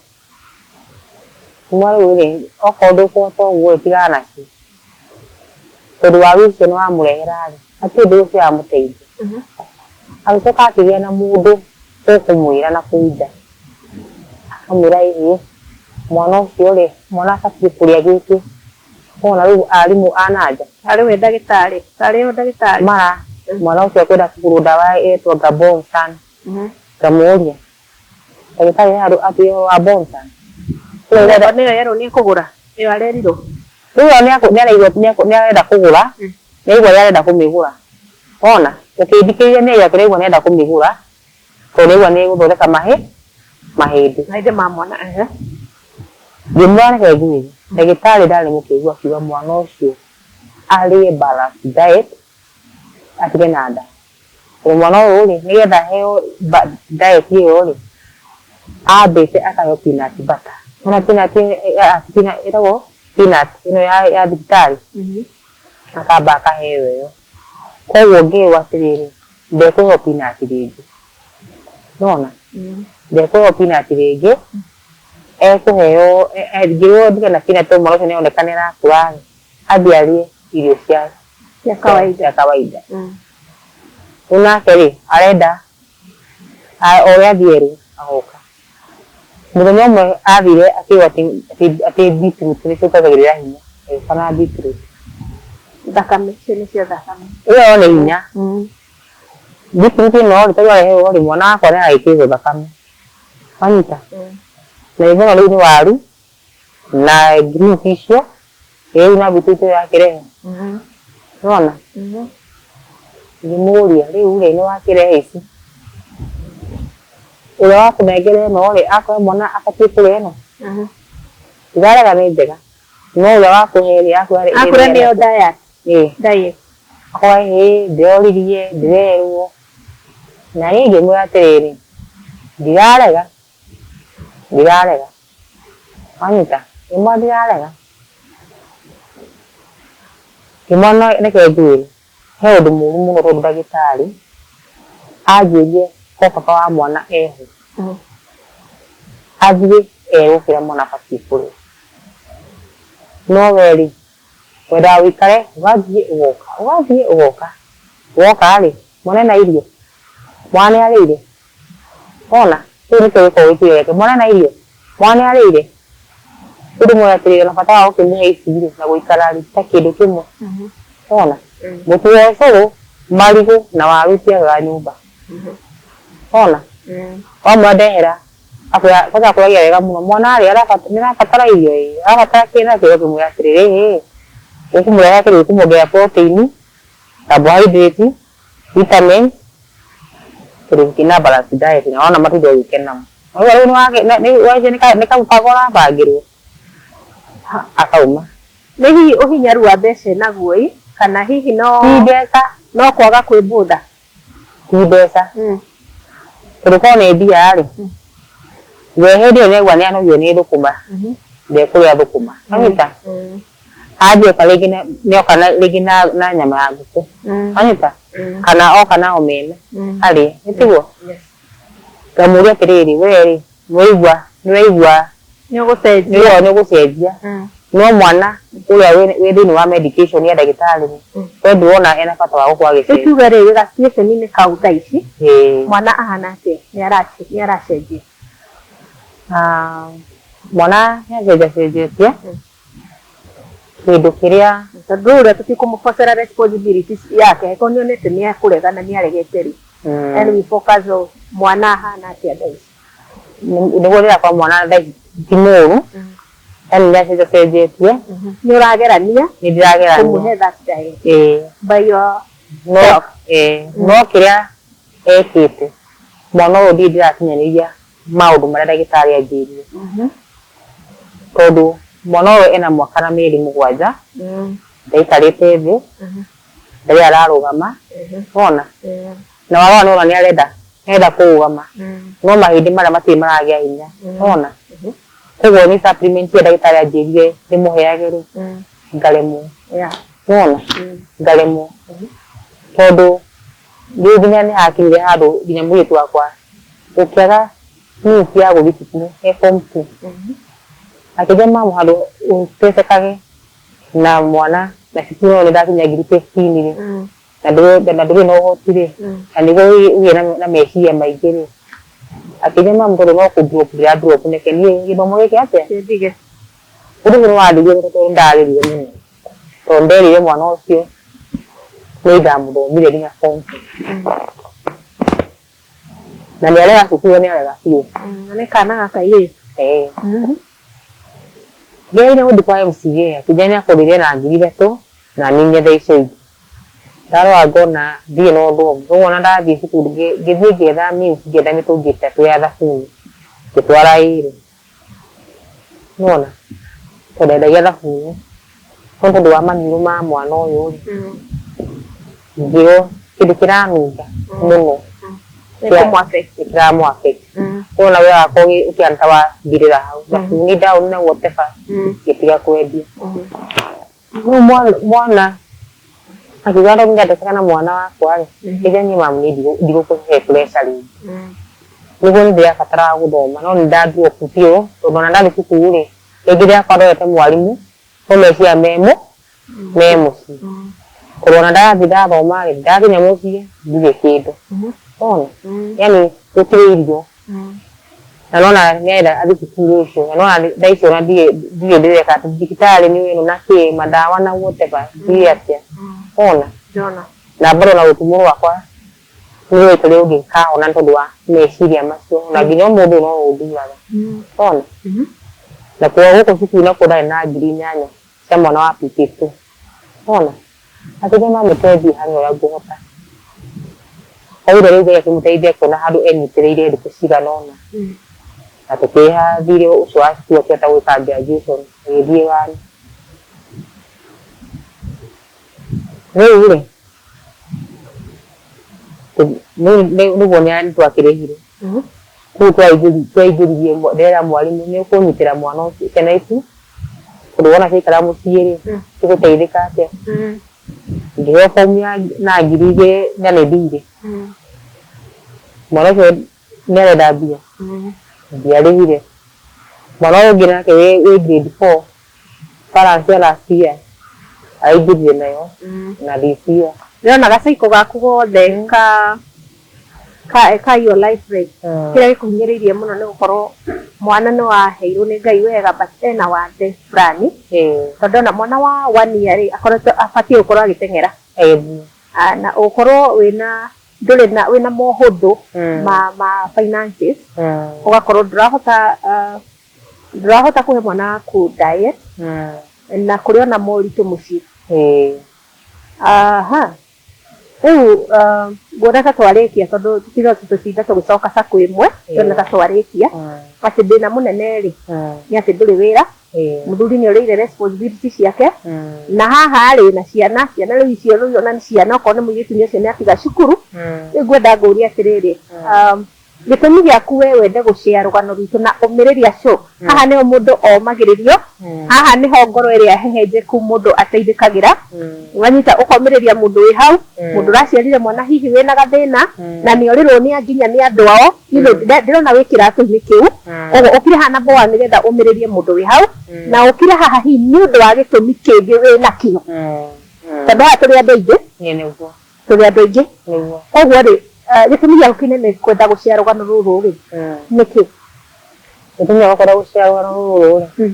Kuma rĩu rĩ, okorwo ndũkũhota ũguo rĩ, tigana nacio. Tondũ waru icio nĩwamũrehera rĩ, hatirĩ ũndũ ũcio wamũteithia. Agĩcoka akĩgĩa na mũndũ ũkũmwĩra na kũu nja, akamwĩra ĩhĩ, mwana ũcio rĩ, mwana abatiĩ kũrĩa gĩkĩ. Wona rĩu arimũ a na nja. Tarĩ we ndagĩtarĩ, tarĩ o ndagĩtarĩ. Mara mwana ũcio akwenda kũgũrwo ndawa ĩretwo Gabonsan. Ngamũria ndagĩtarĩ he handũ atwĩre ũhoro wa Bonsan? Nĩyo yerwo nĩekũgũra, ĩyo arerirwo. Rĩu ĩyo nĩaraigua nĩarenda kũgũra, nĩaigua nĩarenda kũmĩgũra. Wona ũkĩthikĩrĩria mĩario yake nĩaigua nĩarenda kũmĩgũra tondũ nĩaigua nĩĩgũthondeka mahĩndĩ. Mahĩndĩ ma mwana, ehe. Ngĩmwĩra reke ngwĩre, ndagĩtarĩ ndarĩ mũkĩgu akiuga mwana ũcio arĩe balanced diet atige na ndawa. Tondũ mwana ũyũ rĩ, nĩgetha aheo diet ĩyo rĩ, ambĩte akaheo peanut butter. Nĩwona peanut ĩtagwo peanut ĩno ya thibitarĩ, akamba akaheo ĩyo. Koguo ngĩrwo atĩrĩrĩ, ndekũheo peanut rĩngĩ. Nĩwona? Ndekũheo peanut rĩngĩ, ekũheo ngĩrwo ndige na peanut tondũ mwana ũcio nĩaroneka nĩarakũra rĩ, athiĩ arĩe irio cia Cia kawaida. Cia kawaida. Rĩu nake rĩ, arenda o ũrĩa athiĩ erwo agoka. Mũthenya ũmwe athire akĩigua atĩ beetroot nĩ ciongagĩrĩra hinya, agĩũka na beetroot. Thakame, icio nĩ cia thakame. Ĩyo nĩ hinya. Beetroot ĩno rĩ, tondũ areheo rĩ, mwana wakwa nĩ aragĩkĩrwo thakame. Wanyita? Na ĩno rĩu nĩ waru na greens icio, rĩu na beetroot ĩyo yakĩrehe. Nĩwona? Ngĩmũria rĩu rĩ, nĩwakĩrehe ici? Ũrĩa wakũnengera ĩno rĩ, akwĩra mwana abatiĩ kũrĩa ĩno? Ndirarega nĩ njega, no ũrĩa wakũhe rĩ, akwĩra Akwĩra nĩyo diet. Ĩĩ. Diet. Akwĩra ĩĩ, ndĩroririe, ndĩrerwo. Na niĩ ngĩmwĩra atĩrĩrĩ, ndirarega, ndirarega. Wanyita? Ngĩmwĩra ndirarega. Ngĩmwĩra reke ngwĩre, he ũndũ mũru mũno tondũ ndagĩtarĩ anjĩrire ko baba wa mwana eho, athiĩ erwo kĩrĩa mwana abatiĩ kũrĩa. No we rĩ, wendaga ũikare ũgathiĩ ũgoka, ũgathiĩ ũgoka. Woka rĩ, mwana ena irio? Mwana nĩ arĩire? Wona? Kĩu nĩkĩo gĩkoragwo gĩ kĩũria gĩake, mwana ena irio? Mwana nĩ arĩire? Rĩu ndĩmwĩre atĩrĩrĩ, ona bata wa gũkĩmũhe ici rĩ, na gũikara rĩ, ta kĩndũ kĩmwe. Wona? Mũtu wa ũcũrũ, marigũ na waru itiagaga nyũmba. Wona? Wamwĩra ndehera, akwĩra kwanza akũragia wega mũno, mwana rĩ, nĩ arabatara irio ĩ, arabatara kĩ na kĩ, ũkĩmwĩra atĩrĩrĩ, ĩĩ, ũkũmũrehera kĩndũ gĩkũmuongerera protein, carbohydrate, vitamins, kĩndũ kĩna balanced diet na wona matunda ũgĩkena. Rĩu rĩu nĩ kamũbango ũrabangĩrwo, akauma. Nĩ hihi ũhinyaru wa mbeca enaguo ĩ, kana hihi no Ti mbeca. No kwaga kwĩbũtha? Ti mbeca. Tondũ korwo nĩ mbia rĩ, we hĩndĩ ĩyo nĩaigua nĩanogio nĩ thũkũma, ndekũrĩa thũkũma. Wanyita? Athiĩ oka rĩngĩ nĩoka rĩngĩ na nyama ya ngũkũ. Wanyita? Kana oka na omena arĩe. Nĩ tiguo? Ngamũria atĩrĩrĩ, we rĩ, nĩwaigua nĩwaigua Nĩ ũgũcenjia. Nĩũraigua nĩũgũcenjia, no mwana ũrĩa wĩ thĩinĩ wa medication ya ndagĩtarĩ rĩ, we ndũrona ena bata wa gũkorwo Rĩu agĩcenjia. Tuge rĩ, gĩ situation-inĩ kau thaa ici, Ĩĩ. mwana ahana atĩa? Nĩ aracenjia? Ah, mwana nĩacenjacenjetie kĩndũ kĩrĩa Tondũ rĩu ũrĩa tũtikũmũbocera responsibilities yake angĩkorwo nĩonete nĩekũrega na nĩaregete rĩ, and we focus on mwana ahana atĩa thaa ici. Nĩguo ndĩrakora mwana thaa ici ti mũru, yani nĩacenjacenjetie. Nĩ ũragerania Nĩ ndĩragerania kũmũhe that diet ĩĩ by your no self. Ĩĩ, no kĩrĩa ekĩte mwana ũyũ, ndirĩ ndĩrakinyanĩria maũndũ marĩa ndagĩtarĩ anjĩrire, tondũ mwana ũyũ ena mwaka na mĩeri 7, ndaikarĩte thĩ, ndarĩ ararũgama wona, na warora nĩwona nĩ arenda arenda kũrũgama, no mahĩndĩ marĩa matirĩ maragĩa hinya wona. Koguo nĩ supplement ĩrĩa ndagĩtarĩ anjĩrire ndĩmũheage rĩ, ngaremwo wona, ngaremwo, tondũ rĩu nginya nĩ hakinyire handũ nginya mũirĩtu wakwa gũkĩaga means ya gũthiĩ cukuru e form two, akĩnjĩra, "Mamu, handũ ũtecekage na mwana na cukuru no nĩ ndakinya 15,000 rĩ, na ndũrĩ na ũhoti rĩ, na nĩguo ũgĩe na meciria maingĩ rĩ." Akĩnjĩra, "Mamu, tondũ no kũ drop ndĩra drop, reke niĩ gĩthomo gĩkĩ atĩa Kĩndige." Ũndũ ũcio nĩ wandirie mũno, tondũ ndarĩrire mũno, tondũ nderire mwana ũcio nĩ ndamũthomire nginya form two, na nĩ arega cukuru, nĩ arega biũ. Na nĩ kana gaka irĩtu. Ĩĩ. Ngĩgeria gũthiĩ kwa MCA, akĩnjĩra nĩ akũrĩre na 3,000 na niĩ nyethe icio ingĩ. Ndarora ngona ndirĩ na ũndũ ũmwe. Koguo ona ndathiĩ cukuru ngĩthiĩ ngĩetha means, ngĩetha mĩtũngi 3 ya thabuni, ngĩtwara ĩrĩ. Nĩwona? Tondũ ndendagia thabuni. No tondũ wa maniũrũ ma mwana ũyũ rĩ, ngĩrwo kĩndũ kĩranunga mũno Nĩ kũmũ affect. Nĩ kĩramũ affect. Koguo ona wĩra wakwa ũkĩhana ta wathirĩra hau. Thabuni down na whatever, ngĩtiga kwendia. Rĩu mwana akiuga no nginya ndeceka na mwana wakwa rĩ, kĩrĩa niĩ mamu niĩ ndigũkũhe pressure rĩngĩ. Nĩguo nĩ ndĩrabataraga gũthoma, no nĩ nda drop biũ, tondũ ona ndathiĩ cukuru rĩ, rĩngĩ ndĩrakorwo ndorete mwarimũ, no meciria me mũciĩ. Tondũ ona ndathiĩ ndathoma rĩ, ndakinya mũciĩ ndirĩ kĩndũ. Wona? Yani gũtirĩ irio. Na nona nĩarenda athiĩ cukuru ũcio, na nona thaa icio ona ndirĩ ndĩreka atĩ thibitarĩ nĩ ĩno na kĩ mandawa na whatever, ndirĩ atĩa. Wona? Ndĩrona. Na bado ona gũtumwo rwakwa nĩ rũrĩtũ rũngĩ kahona nĩ tondũ wa meciria macio, na nginya ũmũthĩ ũyũ no ũnduraga. Wona? Na kwa gũkũ cukuru nakuo ndarĩ na 8,000 cia mwana wa PP2. Wona? Akĩnjĩra, "Mamũteithie harĩ ũrĩa ngũhota." Augire rĩu Ngai akĩmũteithia akĩona handũ enyitĩrĩire thikũ cigana ũna. Na tũkĩrĩha thirĩ ũcio wa cukuru, akĩhota gwĩka graduation, agĩthiĩ one. Rĩu rĩ, nĩguo nĩ twakĩrĩhire. Kũu twaingĩririe, ndĩrera mwarimũ nĩ ũkũnyitĩra mwana ũcio ciana ici, tondũ wona ciaikara mũciĩ rĩ, cigũteithĩka atĩa? Ngĩheo bomu ya na 2,000 na nĩ thirĩ. Mwana ũcio nĩ arenda mbia, ndiarĩhire. Mwana ũyũ ũngĩ nake wĩ grade four, balance ya last year aingĩrire nayo na this year. Ndĩrona gacaiko gaku gothe ka your life rĩ, kĩrĩa gĩkũhinyĩrĩirie mũno nĩ gũkorwo mwana nĩ waheirwo nĩ Ngai wega, but ena wathe fulani, tondũ ona mwana wa one year rĩ, akoretwo abatiĩ gũkorwo agĩteng'era. Ah, na ũkorwo wĩna ndũrĩ na wĩna mohũthũ ma finances, ũgakorwo ndũrahota kũhe mwana waku diet, na kũrĩ ona moritũ mũciĩ. Aha, rĩu nguona ta twarĩkia, tondũ tũtiga tũtinda tũgĩcoka cakũ ĩmwe. Ndĩrona ta twarĩkia atĩ thĩna mũnene rĩ nĩ atĩ ndũrĩ wĩra, mũthuri nĩ ũrĩire responsibility ciake, na haha rĩ na ciana rĩu icio rĩu ona nĩ ciana, okorwo nĩ mũirĩtu nĩ ũcio nĩ atiga cukuru. Rĩu ngwenda ngũrie atĩrĩrĩ, gĩtũmi gĩaku we wende gũshare rũgano rwitũ na ũmĩrĩria show, haha nĩho mũndũ omagĩrĩrio, haha nĩho ngoro ĩrĩa hehenjeku mũndũ ateithĩkagĩra, wanyita ũkomĩrĩria mũndũ wĩ hau, mũndũ ũraciarire mwana hihi wĩna gathĩna na nĩ orĩrwo nĩ nginya nĩ andũ ao. Niĩ ndĩrona wĩ kĩratũ-inĩ kĩu, koguo ũkire haha number one nĩgetha ũmĩrĩrie mũndũ wĩ hau, na ũkire haha hihi nĩ ũndũ wa gĩtũmi kĩngĩ wĩ nakĩo, tondũ haha tũrĩ andũ aingĩ. Ĩĩ nĩguo. Tũrĩ andũ aingĩ. Koguo rĩ, gĩtũmi gĩaku kĩnene kwenda gũshare rũgano rũrũ rĩ, nĩkĩ? Gĩtũmi gĩa kwenda gũcera rũgano rũrũ rĩ,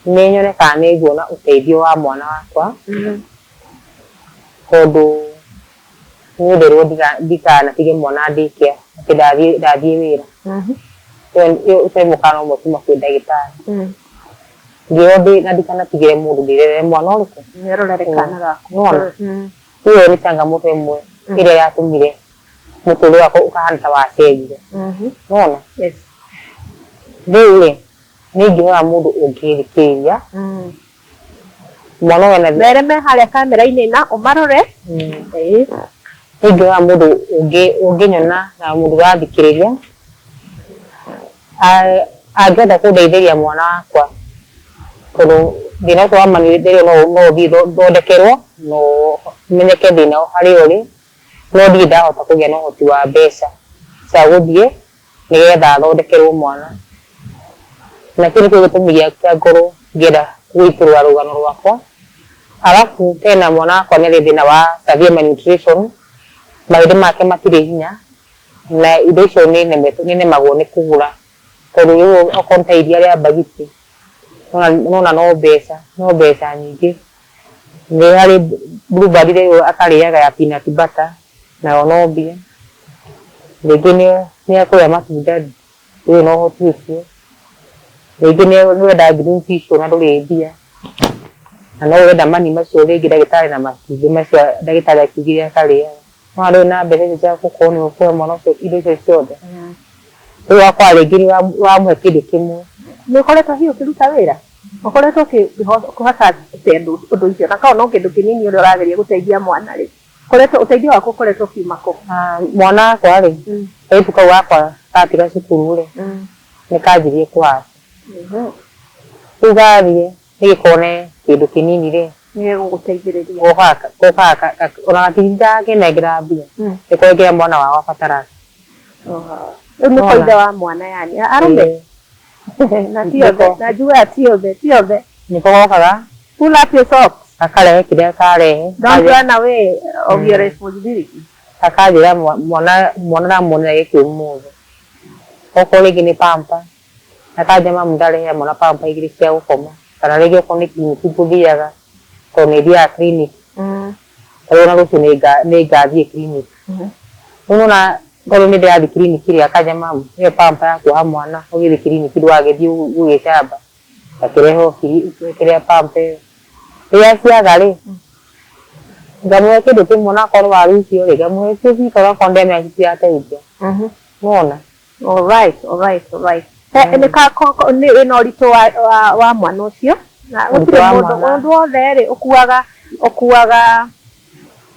nĩ nyone kana nĩ nguona ũteithio wa mwana wakwa, tondũ niĩ nderwo ndikanatige mwana ndĩkia atĩ ndathiĩ wĩra. Ũcio nĩ mũkana ũmwe kuma kwĩ ndagĩtarĩ. Ngĩrwo na ndikanatigĩre mũndũ ndĩrerere mwana ũrĩkũ? Nĩrorere kana gaku. Nĩwona? Ĩyo nĩ changamoto ĩmwe ĩrĩa yatũmire mũtũrĩre wakwa ũkahana ta wacenjia. Nĩwona? Yes. Rĩu rĩ, nĩ ingĩhoya mũndũ ũngĩthikĩrĩria mwana ũyũ ena Mere me harĩa kamera-inĩ na ũmarore. Nĩ ingĩhoya mũndũ ũngĩnyona na mũndũ ũrathikĩrĩria angĩhota kũndeithĩria mwana wakwa, tondũ thĩna ũcio wa malnutrition no ũthiĩ ũthondekerwo na ũmenyeke thĩna harĩa ũrĩ, no ndirĩ ndahota kũgĩa na ũhoti wa mbeca cia gũthiĩ nĩgetha athondekerwo mwana. Na kĩu nĩkĩo gĩtũmi gĩa ngorwo ngĩenda gũitũrũra rũgano rwakwa. Alafu tena mwana wakwa nĩ arĩ thĩna wa severe malnutrition, mahĩndĩ make matirĩ hinya na indo icio nĩ nemagwo nĩ kũgũra, tondũ rĩu okorwo nĩ ta iria rĩa mbagiti nĩwona no mbeca nyingĩ. Nĩ harĩ Blueband rĩu akarĩaga ya peanut butter nayo no mbia. Rĩngĩ nĩ ekũrĩa matunda ndũrĩ na ũhoti ũcio. Rĩngĩ nĩ ũrenda green tissue na ndũrĩ mbia, na no ũrenda mani macio rĩngĩ ndagĩtarĩ na matumbĩ macio ndagĩtarĩ akiugire akarĩaga. Nĩwona ndũrĩ na mbeca icio cia gũkorwo nĩ ũkũhe mwana ũcio indo icio ciothe. Rĩu ũgakora rĩngĩ nĩ ũramũhe kĩndũ kĩmwe. Nĩ ũkoretwo hihi ũkĩruta wĩra? Ũkoretwo ũkĩhota atĩa ũndũ ũcio? Na korwo no kĩndũ kĩnini ũrĩa ũrageria gũteithia mwana rĩ, ũkoretwo ũteithio waku ũkoretwo ũkiuma kũ? Mwana wakwa rĩ, kairĩtu kau gakwa gatiga cukuru rĩ, nĩ kanjirie kũhaca. Rĩu gathiĩ nĩgĩkone kĩndũ kĩnini rĩ, Nĩgĩgũgũteithĩrĩria. Gokaga ona gatitindaga gakĩnengera mbia, nĩko mwana wao abataraga. Rĩu nĩ kwa ithe wa mwana yani arũme na ti othe, na njugaga ti othe, ti othe. Nĩko gokaga Pull up your socks. Gakarehe kĩrĩa karehe. Don't run away of your responsibility. Gakanjĩra mwana ndamuonera gĩkĩ ũmũthĩ. Okorwo rĩngĩ nĩ pamper, gakanjĩra mamu ndarehera mwana pamper igĩrĩ cia gũkoma, kana rĩngĩ okorwo nĩ kiriniki ngũthiaga, tondũ nĩ thiaga kiriniki. Tarĩu ona rũciũ nĩ ngathiĩ kiriniki. Rĩu nĩwona tondũ nĩ ndĩrathiĩ kiriniki rĩ, akanjĩra mamu ĩyo pamper ya kuoha mwana ũgĩthiĩ kiriniki ndũgagĩthiĩ gũgĩcamba, gakĩrehwo kĩrĩa pamper ĩyo. Rĩrĩa ciaga rĩ, ngamũhe kĩndũ kĩmwe onakorwo nĩ waru icio rĩ, ngamũhe icio onakorwo ndemenya citirateithia. Nĩwona? All right. Nĩ ka nĩ wĩna ũritũ wa mwana ũcio na Ũritũ gũtirĩ wa mũndũ mwana. Mũndũ wothe rĩ ũkuaga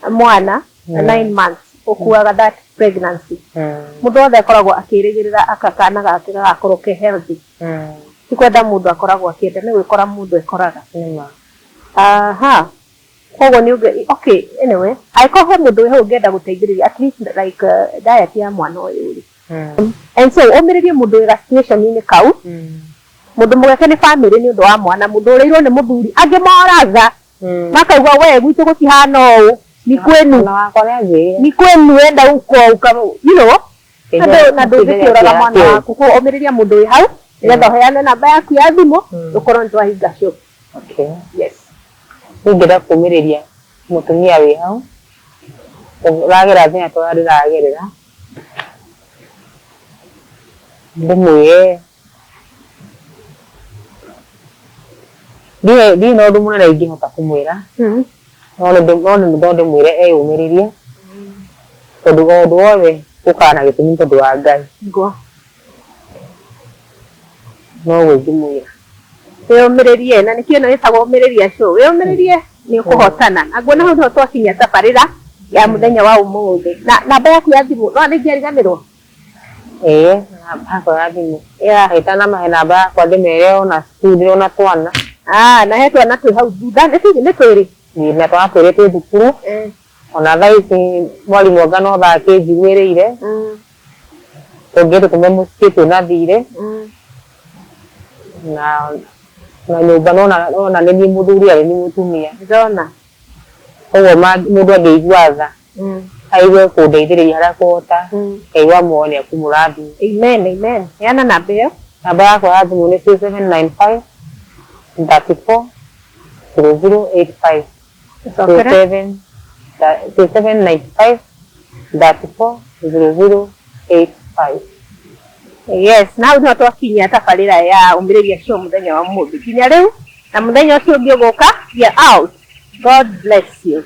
mwana 9 months, ũkuaga that pregnancy, mũndũ wothe akoragwo akĩrĩgĩrĩra aka kana gake gagakorwo ke healthy. Ti kwenda mũndũ akoragwo akĩenda, nĩ gwĩkora mũndũ ekoraga. Nĩma. Aha, koguo nĩ ũngĩ, okay, anyway, angĩkorwo he mũndũ wĩ hau ũngĩenda gũteithĩrĩria at least like diet ya mwana ũyũ rĩ, and so ũmĩrĩrie mũndũ wĩ ga situation-inĩ kau, mũndũ mũgeke nĩ family nĩ ũndũ wa mwana, mũndũ ũrĩirwo nĩ mũthuri, angĩ moraga makauga we gwitũ gũtihana ũũ, ni kwenu. Ona wakwa nĩ anjĩrire. Ni kwenu enda uko uka andũ na ndũngĩkĩũraga mwana waku. Koguo ũmĩrĩria mũndũ wĩ hau nĩgetha ũheane namba yaku ya thimũ, ũkorwo nĩ twahinga show. Okay. Yes. Ingĩenda kũmĩrĩria mũtumia wĩ hau ũragera thĩna ta ũrĩa ndĩragerera, ndĩmwĩre ndirĩ na ũndũ mũnene ingĩhota kũmwĩra, no ndĩmwĩre eyũmĩrĩrie, tondũ o ũndũ wothe ũkaga na gĩtũmi tondũ wa Ngai. Ngo. Noguo ingĩmwĩra. Wĩyũmĩrĩrie, na nĩkĩo ĩno ĩtagwo ũmĩrĩria show. Wĩyũmĩrĩrie, nĩ ũkũhotana. Na nguona hau nĩho twakinyia tabarĩra ya mũthenya wa ũmũthĩ. Na namba yaku ya thimũ no nĩngĩariganĩrwo. Ĩĩ, namba yakwa ya thimũ. Itanamahe namba yakwa ndĩmere ona cukuru ndĩrona twana. Ah, na he twana twĩ hau thutha, nĩ twĩrĩ. Ĩĩ, na twana twĩrĩ twĩ thukuru. Ona thaa ici mwarimũ anga no thaa akĩnjiguĩrĩire. Tũngĩtũtũme mũciĩ twĩna thirĩ. Na nyũmba nona nĩ niĩ mũthuri na nĩ niĩ mũtumia. Ndĩrona. Koguo mũndũ angĩigua tha. Aigue kũndeithĩrĩria harĩa akũhota. Ngai wa muoyo nĩ akũmũrathima. Amen, amen. Heana namba ĩyo. Namba yakwa ya thimũ nĩ 0795 34 0085. Cokera. 0795 34 0085. Yes, na hau no twakinyia tabarĩra ya ũmĩrĩria show mũthenya wa ũmũthĩ. Nginya rĩu na mũthenya ũcio ũngĩ ũgũka, we are out. God bless you.